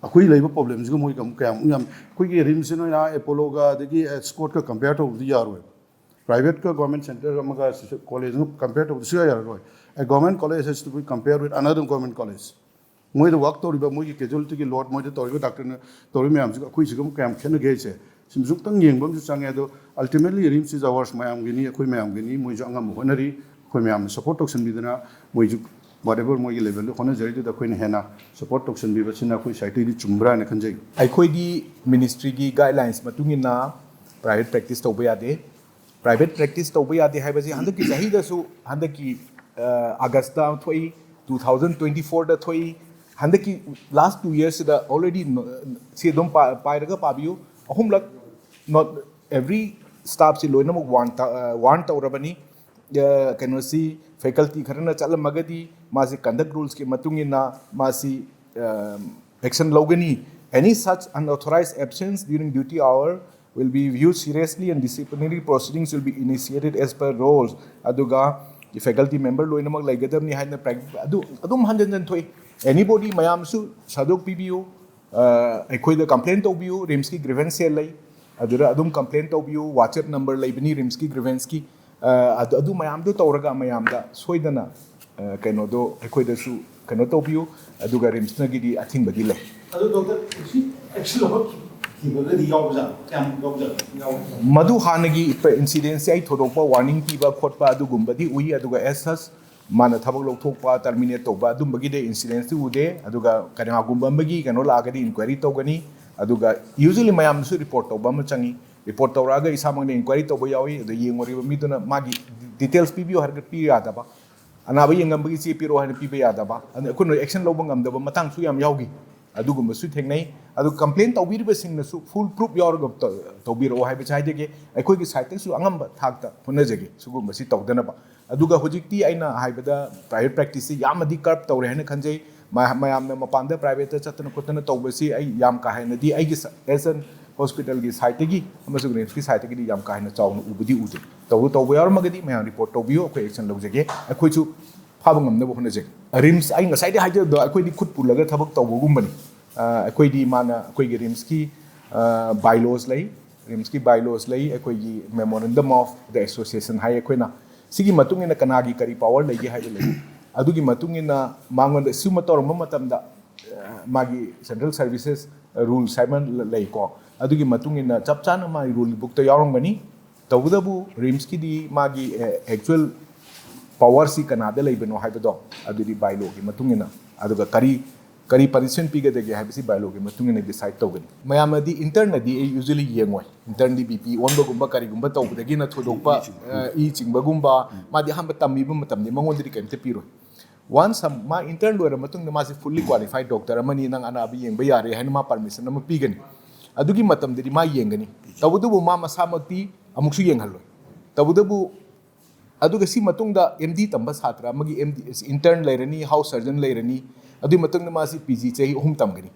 ꯑꯩꯈꯣꯏ ꯂꯩꯕ problem ꯁꯤꯒ ꯃꯣꯏꯒ ꯑꯃꯨꯛ ꯀꯌꯥꯃꯨꯛ ꯌꯥꯝ, ꯑꯩꯈꯣꯏꯒꯤ RIMS ꯁꯤ ꯅꯣꯏꯅ ꯑꯦꯄꯣꯂꯣꯒ ꯑꯗꯒꯤ ꯁ꯭ꯀꯣꯠꯀ compare ꯇꯧꯕꯗꯤ ꯌꯥꯔꯣꯏꯕ꯫ Private ꯀ government center ꯑꯃꯒ college ꯑꯃꯒ compare ꯇꯧꯕꯗꯤ ꯁꯨꯡꯌꯥ ꯌꯥꯔꯔꯣꯏ꯫ A government college has to be compared with another government college. ꯃꯣꯏꯗ work ꯇꯧꯔꯤꯕ, ꯃꯣꯏꯒꯤ casualty ꯒꯤ load, ꯃꯣꯏꯗ ꯇꯧꯔꯤꯕ doctor ꯅ ꯇꯧꯔꯤꯕ ꯃꯌꯥꯝꯁꯤꯒ ꯑꯩꯈꯣꯏꯁꯤꯒ ꯑꯃꯨꯛ ꯀꯌꯥꯝ ꯈꯦꯠꯅꯒꯦ ꯍꯥꯏꯁꯦ ꯁꯤꯃꯁꯨ ꯑꯃꯨꯛꯇꯪ ꯌꯦꯡꯕ ꯑꯃꯁꯨ ꯆꯪꯉꯦ꯫ ꯑꯗꯣ ultimately RIMS is ours, ꯃꯌꯥꯝꯒꯤꯅꯤ, ꯑꯩꯈꯣꯏ ꯃꯌꯥꯝꯒꯤꯅꯤ꯫ ꯃꯣꯏꯁꯨ ꯑꯉꯝꯕ ꯍꯣꯠꯅꯔꯤ, ꯑꯩꯈꯣꯏ ꯃꯌꯥꯝꯅ support ꯇꯧꯁꯟꯕꯤꯗꯅ ꯃꯣꯏꯁꯨ whatever ꯃꯣꯏꯒꯤ level ꯗ ꯍꯣꯠꯅꯖꯔꯤꯗꯨꯗ ꯑꯩꯈꯣꯏꯅ ꯍꯦꯟꯅ support ꯇꯧꯁꯟꯕꯤꯕꯁꯤꯅ ꯑꯩꯈꯣꯏ society ꯗꯤ ꯆꯨꯝꯕ꯭ꯔꯥ ꯍꯥꯏꯅ ꯈꯟꯖꯩ꯫ ꯑꯩꯈꯣꯏꯗꯤ ministry ꯒꯤ guidelines ꯃꯇꯨꯡ ꯏꯟꯅ private practice ꯇꯧꯕ ꯌꯥꯗꯦ꯫ Private practice ꯇꯧꯕ ꯌꯥꯗꯦ ꯍꯥꯏꯕꯁꯤ ꯍꯟꯗꯛꯀꯤ ꯆꯍꯤꯗꯁꯨ, ꯍꯟꯗꯛꯀꯤ ꯑꯥꯒꯁꯇ ꯊꯣꯛꯏ, two thousand twenty four ꯗ ꯊꯣꯛꯏ꯫ ꯍꯟꯗꯛꯀꯤ last two years ꯁꯤꯗ already ꯁꯤ ꯑꯗꯨꯝ ꯄꯥꯏꯔꯒ ꯄꯥꯕꯤꯌꯨ, ꯑꯍꯨꯝꯂꯛ not every staff ꯁꯤ ꯂꯣꯏꯅꯃꯛ warn warn ꯇꯧꯔꯕꯅꯤ꯫ ꯀꯩꯅꯣꯁꯤ faculty ꯈꯔꯅ ꯆꯠꯂꯝꯃꯒꯗꯤ ꯃꯥꯁꯤ conduct rules ꯀꯤ ꯃꯇꯨꯡ ꯏꯟꯅ ꯃꯥꯁꯤ action ꯂꯧꯒꯅꯤ꯫ Any such unauthorized absence during duty hour will be viewed seriously and disciplinary proceedings will be initiated as per rules. ꯑꯗꯨꯒ faculty member ꯂꯣꯏꯅꯃꯛ ꯂꯩꯒꯗꯕꯅꯤ ꯍꯥꯏꯅ practice ꯑꯗꯨ ꯑꯗꯨꯝ ꯍꯟꯖꯤꯟ ꯍꯟꯖꯤꯟ ꯊꯣꯛꯏ꯫ Anybody, ꯃꯌꯥꯝꯁꯨ ꯁꯥꯗꯣꯛꯄꯤꯕꯤꯌꯨ꯫ ꯑ, ꯑꯩꯈꯣꯏꯗ complain ꯇꯧꯕꯤꯌꯨ꯫ ꯔꯤꯝꯁꯀꯤ grievance cell ꯂꯩ, ꯑꯗꯨꯗ ꯑꯗꯨꯝ complain ꯇꯧꯕꯤꯌꯨ꯫ WhatsApp number ꯂꯩꯕꯅꯤ ꯔꯤꯝꯁꯀꯤ grievanceꯀꯤ꯫ ꯑ, ꯑꯗꯨ ꯑꯗꯨ ꯃꯌꯥꯝꯗꯨ ꯇꯧꯔꯒ ꯃꯌꯥꯝꯗ ꯁꯣꯏꯗꯅ ꯑ, ꯀꯩꯅꯣꯗꯣ ꯑꯩꯈꯣꯏꯗꯁꯨ ꯀꯩꯅꯣ ꯇꯧꯕꯤꯌꯨ꯫ ꯑꯗꯨꯒ ꯔꯤꯝꯁꯅꯒꯤꯗꯤ ꯑꯊꯤꯡꯕꯗꯤ ꯂꯩ꯫ ꯑꯗꯨ ꯗꯣꯛꯇꯔ, ꯍꯧꯖꯤꯛ action ꯂꯧꯈꯠꯈꯤꯕꯒꯗꯤ ꯌꯥꯎꯕꯖꯥꯠꯂꯣ? ꯀꯌꯥꯝ ꯌꯥꯎꯕꯖꯥꯠꯅꯣ? ꯌꯥꯎꯕꯖꯥꯠꯂꯣ? ꯃꯗꯨ ꯍꯥꯟꯅꯒꯤ incidentꯁꯦ ꯑꯩ ꯊꯣꯏꯗꯣꯛꯄ warning ꯄꯤꯕ ꯈꯣꯠꯄ ꯑꯗꯨꯒꯨꯝꯕꯗꯤ ꯎꯏ, ꯑꯗꯨꯒ as such ꯃꯥꯅ ꯊꯕꯛ ꯂꯧꯊꯣꯛꯄ, terminate ꯇꯧꯕ ꯑꯗꯨꯝꯕꯒꯤꯗꯤ incidentꯁꯤ ꯎꯗꯦ꯫ ꯑꯗꯨꯒ ꯀꯅꯥꯒꯨꯝꯕ ꯑꯃꯒꯤ ꯀꯩꯅꯣ ꯂꯥꯛꯑꯒꯗꯤ inquiry ꯇꯧꯒꯅꯤ꯫ ꯑꯗꯨꯒ usually ꯃꯌꯥꯝꯁꯨ report ꯇꯧꯕ ꯑꯃ ꯆꯪꯉꯤ꯫ Report ꯇꯧꯔꯛꯑꯒ ꯏꯁꯥꯃꯛꯅ inquiry ꯇꯧꯕ ꯌꯥꯎꯏ꯫ ꯑꯗꯣ ꯌꯦꯡꯉꯨꯔꯤꯕ ꯃꯤꯗꯨꯅ ꯃꯥꯒꯤ details ꯄꯤꯕꯤꯌꯨ ꯍꯥꯏꯔꯒ ꯄꯤꯕ ꯌꯥꯗꯕ, ꯑꯅꯥꯕ ꯌꯦꯡꯉꯝꯕꯒꯤ ꯆꯦ ꯄꯤꯔꯛꯑꯣ ꯍꯥꯏꯅ ꯄꯤꯕ ꯌꯥꯗꯕ, ꯑꯗ ꯑꯩꯈꯣꯏꯅ action ꯂꯧꯕ ꯉꯝꯗꯕ ꯃꯇꯥꯡꯁꯨ ꯌꯥꯝ ꯌꯥꯎꯈꯤ꯫ ꯑꯗꯨꯒꯨꯝꯕꯁꯨ ꯊꯦꯡꯅꯩ꯫ ꯑꯗꯨ complain ꯇꯧꯕꯤꯔꯤꯕꯁꯤꯡꯅꯁꯨ full proof ꯌꯥꯎꯔꯒ ꯇ-, ꯇꯧꯕꯤꯔꯛꯑꯣ ꯍꯥꯏꯕꯁꯤ ꯍꯥꯏꯖꯒꯦ꯫ ꯑꯩꯈꯣꯏꯒꯤ sideꯇꯒꯤꯁꯨ ꯑꯉꯝꯕ ꯊꯥꯛꯇ ꯍꯣꯠꯅꯖꯒꯦ ꯁꯤꯒꯨꯝꯕꯁꯤ ꯇꯧꯗꯅꯕ꯫ ꯑꯗꯨꯒ ꯍꯧꯖꯤꯛꯇꯤ ꯑꯩꯅ ꯍꯥꯏꯕꯗ private practiceꯁꯤ ꯌꯥꯝꯅꯗꯤ curb ꯇꯧꯔꯦ ꯍꯥꯏꯅ ꯈꯟꯖꯩ꯫ ꯃ-, ꯃꯌꯥꯝꯅ ꯃꯄꯥꯟꯗ privateꯇ ꯆꯠꯇꯅ ꯈꯣꯠꯇꯅ ꯇꯧꯕꯁꯤ ꯑꯩ ꯌꯥꯝ ꯀꯥ ꯍꯦꯟꯅꯗꯤ ꯑꯩꯒꯤ ꯁ-, as an hospitalꯒꯤ sideꯇꯒꯤ ꯑꯃꯁꯨꯡ ꯔꯤꯝꯁꯀꯤ sideꯇꯒꯤꯗꯤ ꯌꯥꯝ ꯀꯥ ꯍꯦꯟꯅ ꯆꯥꯎꯅ ꯎꯕꯗꯤ ꯎꯗꯦ꯫ ꯇꯧꯕ, ꯇꯧꯕ ꯌꯥꯎꯔꯝꯃꯒꯗꯤ ꯃꯌꯥꯝ report ꯇꯧꯕꯤꯌꯨ, ꯑꯩꯈꯣꯏ action ꯂꯧꯖꯒꯦ꯫ ꯑꯩꯈꯣꯏꯁꯨ ꯐꯥꯕ ꯉꯝꯅꯕ ꯍꯣꯠꯅꯖꯒꯦ꯫ ꯔꯤꯝꯁ, ꯑꯩ ꯉꯁꯥꯏꯗꯩ ꯍꯥꯏꯖꯕꯗꯣ, ꯑꯩꯈꯣꯏꯗꯤ ꯈꯨꯠ ꯄꯨꯜꯂꯒ ꯊꯕꯛ ꯇꯧꯕꯒꯨꯝꯕꯅꯤ꯫ ꯑ, ꯑꯩꯈꯣꯏꯗꯤ ꯃꯥꯅ, ꯑꯩꯈꯣꯏꯒꯤ ꯔꯤꯝꯁꯀꯤ, ꯑ, bylaws ꯂꯩ, ꯔꯤꯝꯁꯀꯤ bylaws ꯂꯩ, ꯑꯩꯈꯣꯏꯒꯤ memorandum of the association ꯍꯥꯏ ꯑꯩꯈꯣꯏꯅ꯫ ꯁꯤꯒꯤ ꯃꯇꯨꯡ ꯏꯟꯅ ꯀꯅꯥꯒꯤ ꯀꯔꯤ power ꯂꯩꯒꯦ ꯍꯥꯏꯕ ꯂꯩ꯫ ꯑꯗꯨꯒꯤ ꯃꯇꯨꯡ ꯏꯟꯅ ꯃꯉꯣꯟꯗ ꯁꯤꯒꯨꯝꯕ ꯇꯧꯔꯝꯕ ꯃꯇꯝꯗ, ꯑ, ꯃꯥꯒꯤ central services rules ꯍꯥꯏꯕ ꯑꯃ ꯂꯩꯀꯣ꯫ ꯑꯗꯨꯒꯤ ꯃꯇꯨꯡ ꯏꯟꯅ ꯆꯞ ꯆꯥꯅ ꯃꯥꯒꯤ rule bookꯇ ꯌꯥꯎꯔꯝꯒꯅꯤ꯫ ꯇꯧꯕꯇꯕꯨ ꯔꯤꯝꯁꯀꯤꯗꯤ ꯃꯥꯒꯤ, ꯑ, actual powerꯁꯤ ꯀꯅꯥꯗ ꯂꯩꯕꯅꯣ ꯍꯥꯏꯕꯗꯣ ꯑꯗꯨꯗꯤ bylawꯒꯤ ꯃꯇꯨꯡ ꯏꯟꯅ, ꯑꯗꯨꯒ ꯀꯔꯤ, ꯀꯔꯤ punishment ꯄꯤꯒꯗꯒꯦ ꯍꯥꯏꯕꯁꯤ bylawꯒꯤ ꯃꯇꯨꯡ ꯏꯟꯅ decide ꯇꯧꯒꯅꯤ꯫ ꯃꯌꯥꯝꯅꯗꯤ internꯅꯗꯤ ꯑꯩ usually ꯌꯦꯡꯉꯣꯏ꯫ Internꯗꯤ BP ꯑꯣꯟꯕꯒꯨꯝꯕ ꯀꯔꯤꯒꯨꯝꯕ ꯇꯧꯕꯗꯒꯤꯅ ꯊꯣꯏꯗꯣꯛꯄ, ꯏ ꯆꯤꯡꯕ꯫ ꯑ, ꯏ ꯆꯤꯡꯕꯒꯨꯝꯕ, ꯃꯥꯗꯤ ꯑꯍꯥꯟꯕ ꯇꯝꯕꯤꯕ ꯃꯇꯝꯗꯤ ꯃꯉꯣꯟꯗꯗꯤ ꯀꯔꯤꯝꯇ ꯄꯤꯔꯣꯏ꯫ Once ꯃꯥ intern ꯂꯣꯏꯔ ꯃꯇꯨꯡꯗ ꯃꯥꯁꯤ fully qualified doctor ꯑꯃꯅꯤ, ꯅꯪ ꯑꯅꯥꯕ ꯌꯦꯡꯕ ꯌꯥꯔꯦ ꯍꯥꯏꯅ ꯃꯥ permission ꯑꯃ ꯄꯤꯒꯅꯤ꯫ ꯑꯗꯨꯒꯤ ꯃꯇꯝꯗꯗꯤ ꯃꯥ ꯌꯦꯡꯒꯅꯤ꯫ ꯇꯧꯕꯇꯕꯨ ꯃꯥ ꯃꯁꯥꯃꯛꯇꯤ ꯑꯃꯨꯛꯁꯨ ꯌꯦꯡꯍꯜꯂꯣꯏ꯫ ꯇꯧꯕꯇꯕꯨ ꯑꯗꯨꯒ ꯁꯤ ꯃꯇꯨꯡꯗ MD ꯇꯝꯕ ꯁꯥꯇ꯭ꯔ ꯑꯃꯒꯤ MD, intern ꯂꯩꯔꯅꯤ, house surgeon ꯂꯩꯔꯅꯤ, ꯑꯗꯨꯒꯤ ꯃꯇꯨꯡꯗ ꯃꯥꯁꯤ PG ꯆꯍꯤ ꯑꯍꯨꯝ ꯇꯝꯒꯅꯤ꯫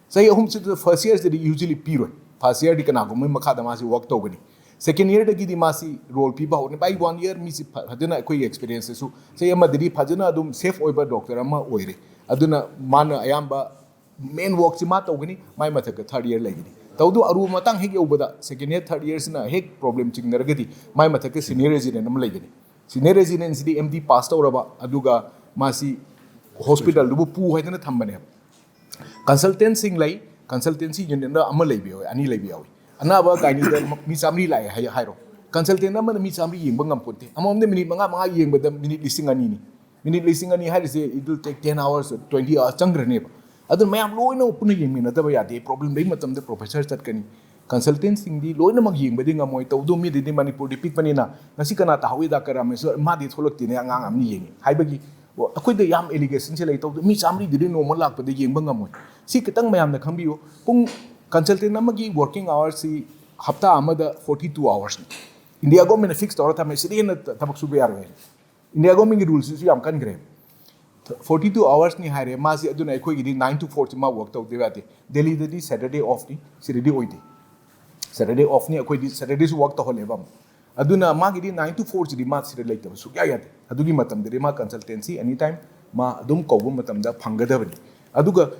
ꯆꯍꯤ ꯑꯍꯨꯝꯁꯤꯗ first yearꯁꯤꯗꯤ usually ꯄꯤꯔꯣꯏ꯫ ꯐꯥꯔꯁ ꯏꯌꯔꯗꯤ ꯀꯅꯥꯒꯨꯝꯕ ꯃꯈꯥꯗ ꯃꯥꯁꯤ ꯋꯥꯔꯛ ꯇꯧꯒꯅꯤ꯫ ꯁꯦꯀꯦꯟ ꯏꯌꯔꯗꯒꯤꯗꯤ ꯃꯥꯁꯤ ꯔꯣꯜ ꯄꯤꯕ ꯍꯧꯔꯅꯤ꯫ ꯕꯥꯏ ꯋꯥꯟ ꯏꯌꯔ ꯃꯤꯁꯤ ꯐ- ꯐꯖꯅ ꯑꯩꯈꯣꯏꯒꯤ ꯑꯦꯛꯁꯄꯤꯔꯤꯌꯦꯟꯁꯇꯁꯨ ꯆꯍꯤ ꯑꯃꯗꯗꯤ ꯐꯖꯅ ꯑꯗꯨꯝ ꯁꯦꯐ ꯑꯣꯏꯕ ꯗꯣꯛꯇꯔ ꯑꯃ ꯑꯣꯏꯔꯦ꯫ ꯑꯗꯨꯅ ꯃꯥꯅ ꯑꯌꯥꯝꯕ ꯃꯦꯟ ꯋꯥꯔꯛꯁꯤ ꯃꯥ ꯇꯧꯒꯅꯤ꯫ ꯃꯥꯏ ꯃꯊꯛꯇ ꯊꯥꯔꯠ ꯏꯌꯔ ꯂꯩꯒꯅꯤ꯫ ꯇꯧꯗꯣ ꯑꯔꯨꯕ ꯃꯇꯥꯡ ꯍꯦꯛ ꯌꯧꯕꯗ, ꯁꯦꯀꯦꯟ ꯏꯌꯔ, ꯊꯥꯔꯠ ꯏꯌꯔꯁꯤꯅ ꯍꯦꯛ ꯄ꯭ꯔꯣꯕ꯭ꯂꯦꯝ ꯆꯤꯡꯅꯔꯒꯗꯤ, ꯃꯥꯏ ꯃꯊꯛꯇ ꯁꯤꯅꯤꯌꯔ ꯔꯦꯖꯤꯗꯦꯟ ꯑꯃ ꯂꯩꯒꯅꯤ꯫ ꯁꯤꯅꯤꯌꯔ ꯔꯦꯖꯤꯗꯦꯟꯁꯤꯗꯤ ꯑꯦꯝ ꯗꯤ ꯄꯥꯁ ꯇꯧꯔꯕ, ꯑꯗꯨꯒ ꯃꯥꯁꯤ ꯍꯣꯁꯄꯤꯇꯥꯜꯗꯨꯕꯨ ꯄꯨ ꯍꯥꯏꯗꯅ ꯊꯝꯕꯅꯦꯕ꯫ ꯀꯟꯁꯜꯇꯦꯟꯁꯤꯡ ꯂꯩ, ꯀꯟꯁꯜꯇꯦꯟꯁꯤ ꯌꯨꯅꯤꯠꯅ ꯑꯃ ꯂꯩꯕ ꯌꯥꯎꯋꯤ, ꯑꯅꯤ ꯂꯩꯕ ꯌꯥꯎꯋꯤ꯫ ꯑꯅꯥꯕ ꯒꯥꯏꯅꯤꯗ ꯃꯤ ꯆꯥꯝꯃꯔꯤ ꯂꯥꯛꯑꯦ ꯍꯥꯏ-, ꯍꯥꯏꯔꯣ꯫ ꯀꯟꯁꯜꯇꯦꯟ ꯑꯃꯅ ꯃꯤ ꯆꯥꯝꯃꯔꯤ ꯌꯦꯡꯕ ꯉꯝꯄꯣꯟꯇꯦ꯫ ꯑꯃꯃꯝꯗ ꯃꯤꯅꯤꯠ ꯃꯉꯥ ꯃꯉꯥ ꯌꯦꯡꯕꯗ ꯃꯤꯅꯤꯠ ꯂꯤꯁꯤꯡ ꯑꯅꯤꯅꯤ꯫ ꯃꯤꯅꯤꯠ ꯂꯤꯁꯤꯡ ꯑꯅꯤ ꯍꯥꯏꯔꯤꯁꯦ, it will take ten hours, twenty hours ꯆꯪꯈ꯭ꯔꯅꯦꯕ꯫ ꯑꯗꯨꯅ ꯃꯌꯥꯝ ꯂꯣꯏꯅ ꯄꯨꯟꯅ ꯌꯦꯡꯃꯤꯟꯅꯗꯕ ꯌꯥꯗꯦ꯫ ꯄ꯭ꯔꯣꯕ꯭ꯂꯦꯝ ꯂꯩ ꯃꯇꯝꯗ ꯄ꯭ꯔꯣꯐꯦꯁꯔ ꯆꯠꯀꯅꯤ꯫ ꯀꯟꯁꯜꯇꯦꯟꯁꯤꯡꯗꯤ ꯂꯣꯏꯅꯃꯛ ꯌꯦꯡꯕꯗꯤ ꯉꯝꯃꯣꯏ꯫ ꯇꯧꯕꯇꯕꯨ ꯃꯤꯗꯨꯗꯤ ꯃꯅꯤꯄꯨꯔꯗꯤ ꯄꯤꯛꯄꯅꯤꯅ ꯉꯁꯤ ꯀꯅꯥ ꯇꯥꯍꯧꯏ, ꯗꯥꯛꯇꯔ ꯔꯥꯃꯦꯁꯣꯔ, ꯃꯥꯗꯤ ꯊꯣꯛꯂꯛꯇꯦꯅꯦ, ꯑꯉꯥꯡ ꯑꯃꯅ ꯌꯦꯡꯉꯤ ꯍꯥꯏꯕꯒꯤ꯫ ꯑꯣ, ꯑꯩꯈꯣꯏꯗ ꯌꯥꯝ ꯑꯦꯂꯤꯒꯦꯁꯟꯁꯦ ꯂꯩ꯫ ꯇꯧꯕꯇꯕꯨ ꯃꯤ ꯆꯥꯝꯃꯔꯤꯗꯨꯗꯤ ꯅꯣꯡꯃ ꯂꯥꯛꯄꯗ ꯌꯦꯡꯕ ꯉꯝꯃꯣꯏ꯫ ꯁꯤ ꯈꯤꯇꯪ ꯃꯌꯥꯝꯅ ꯈꯪꯕꯤꯌꯨ꯫ ꯄꯨꯡ, ꯀꯟꯁꯜꯇꯦꯟ ꯑꯃꯒꯤ ꯋꯥꯔꯀꯤꯡ ꯑꯋꯥꯔꯁꯤ ꯍꯞꯇꯥ ꯑꯃꯗ ꯐꯣꯔꯇꯤ ꯇꯨ ꯑꯋꯥꯔꯁꯅꯤ꯫ ꯏꯟꯗꯤꯌꯥ ꯒꯣꯔꯃꯦꯟꯅ ꯐꯤꯛꯁ ꯇꯧꯔ ꯊꯝꯃꯦ, ꯁꯤꯗꯤ ꯍꯦꯟꯅ ꯊ-, ꯊꯕꯛ ꯁꯨꯕ ꯌꯥꯔꯣꯏ ꯍꯥꯏꯅ꯫ ꯏꯟꯗꯤꯌꯥ ꯒꯣꯔꯃꯦꯟꯒꯤ ꯔꯨꯜꯁꯤꯁꯨ ꯌꯥꯝ ꯀꯟꯈ꯭ꯔꯦ꯫ ꯐꯣꯔꯇꯤ ꯇꯨ ꯑꯋꯥꯔꯁꯅꯤ ꯍꯥꯏꯔꯦ ꯃꯥꯁꯤ, ꯑꯗꯨꯅ ꯑꯩꯈꯣꯏꯒꯤꯗꯤ ꯅꯥꯏꯟ ꯇꯨ ꯐꯣꯔꯁꯤ ꯃꯥ ꯋꯥꯔꯛ ꯇꯧꯗꯕ ꯌꯥꯗꯦ꯫ ꯗꯦꯜꯂꯤꯗꯗꯤ ꯁꯦꯇꯔꯗꯦ ꯑꯣꯐꯅꯤ, ꯁꯤꯗꯗꯤ ꯑꯣꯏꯗꯦ꯫ ꯁꯦꯇꯔꯗꯦ ꯑꯣꯐꯅꯤ, ꯑꯩꯈꯣꯏꯗꯤ ꯁꯦꯇꯔꯗꯦꯁꯨ ꯋꯥꯔꯛ ꯇꯧꯍꯜꯂꯦꯕ ꯑꯃꯨꯛ꯫ ꯑꯗꯨꯅ ꯃꯥꯒꯤꯗꯤ ꯅꯥꯏꯟ ꯇꯨ ꯐꯣꯔꯁꯤꯗꯤ ꯃꯥ ꯁꯤꯗ ꯂꯩꯇꯕ ꯁꯨꯛꯌꯥ ꯌꯥꯗꯦ꯫ ꯑꯗꯨꯒꯤ ꯃꯇꯝꯗꯗꯤ ꯃꯥ ꯀꯟꯁꯜꯇꯦꯟꯁꯤ ꯑꯦꯅꯤ ꯇꯥꯏꯝ ꯃꯥ ꯑꯗꯨꯝ ꯀꯧꯕ ꯃꯇꯝꯗ ꯐꯪꯒꯗꯕꯅꯤ꯫ ꯑꯗꯨꯒ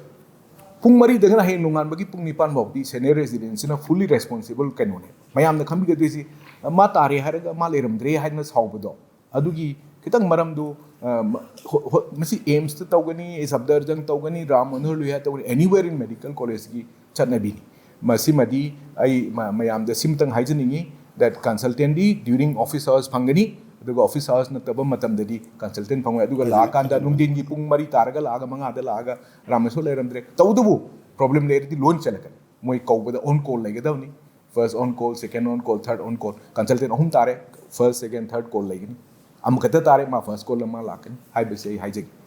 ꯄꯨꯡ ꯃꯔꯤꯗꯒꯤꯅ ꯍꯌꯦꯡ ꯅꯣꯡꯉꯥꯟꯕꯒꯤ ꯄꯨꯡ ꯅꯤꯄꯥꯟ ꯐꯥꯎꯗꯤ ꯁꯦꯅꯤꯌꯔ ꯔꯦꯖꯤꯗꯦꯟꯁꯤꯅ ꯐꯨꯜꯂꯤ ꯔꯦꯁꯄꯣꯟꯁꯤꯕꯜ ꯀꯩꯅꯣꯅꯦ꯫ ꯃꯌꯥꯝꯅ ꯈꯪꯕꯤꯒꯗꯣꯏꯁꯤ, ꯃꯥ ꯇꯥꯔꯦ ꯍꯥꯏꯔꯒ ꯃꯥ ꯂꯩꯔꯝꯗ꯭ꯔꯦ ꯍꯥꯏꯗꯅ ꯁꯥꯎꯕꯗꯣ, ꯑꯗꯨꯒꯤ ꯈꯤꯇꯪ ꯃꯔꯝꯗꯨ, ꯑ, ꯃ-, ꯍꯣ-, ꯍꯣ-, ꯃꯁꯤ ꯑꯦꯝꯁꯇ ꯇꯧꯒꯅꯤ, ꯁꯐꯗꯔꯖꯪ ꯇꯧꯒꯅꯤ, ꯔꯥꯝ ꯃꯅꯣꯍꯔ ꯂꯣꯍꯤꯌꯥ ꯇꯧꯒꯅꯤ, anywhere in medical collegeꯀꯤ ꯆꯠꯅꯕꯤꯅꯤ꯫ ꯃꯁꯤꯃꯗꯤ ꯑꯩ ꯃ-, ꯃꯌꯥꯝꯗ ꯁꯤꯃꯇꯪ ꯍꯥꯏꯖꯅꯤꯡꯉꯤ, that consultantꯗꯤ during office hours ꯐꯪꯒꯅꯤ, ꯑꯗꯨꯒ office hours ꯅꯠꯇꯕ ꯃꯇꯝꯗꯗꯤ ꯀꯟꯁꯜꯇꯦꯟ ꯐꯪꯉꯣꯏ꯫ ꯑꯗꯨꯒ ꯂꯥꯛꯑꯀꯥꯟꯗ ꯅꯨꯡꯊꯤꯟꯒꯤ ꯄꯨꯡ ꯃꯔꯤ ꯇꯥꯔꯒ ꯂꯥꯛꯑꯒ ꯃꯉꯥꯗ ꯂꯥꯛꯑꯒ ꯔꯥꯃꯦꯁꯣꯔ ꯂꯩꯔꯝꯗ꯭ꯔꯦ꯫ ꯇꯧꯕꯇꯕꯨ ꯄ꯭ꯔꯣꯕ꯭ꯂꯦꯝ ꯂꯩꯔꯗꯤ ꯂꯣꯏꯅ ꯆꯠꯂꯛꯀꯅꯤ꯫ ꯃꯣꯏ ꯀꯧꯕꯗ on call ꯂꯩꯒꯗꯕꯅꯤ꯫ First on call, second on call, third on call꯫ Consultant ꯑꯍꯨꯝ ꯇꯥꯔꯦ, first, second, third call ꯂꯩꯒꯅꯤ꯫ ꯑꯃꯈꯛꯇ ꯇꯥꯔꯦ, ꯃꯥ first call ꯑꯃ ꯂꯥꯛꯀꯅꯤ ꯍꯥꯏꯕꯁꯤ ꯑꯩ ꯍꯥꯏꯖꯒꯦ꯫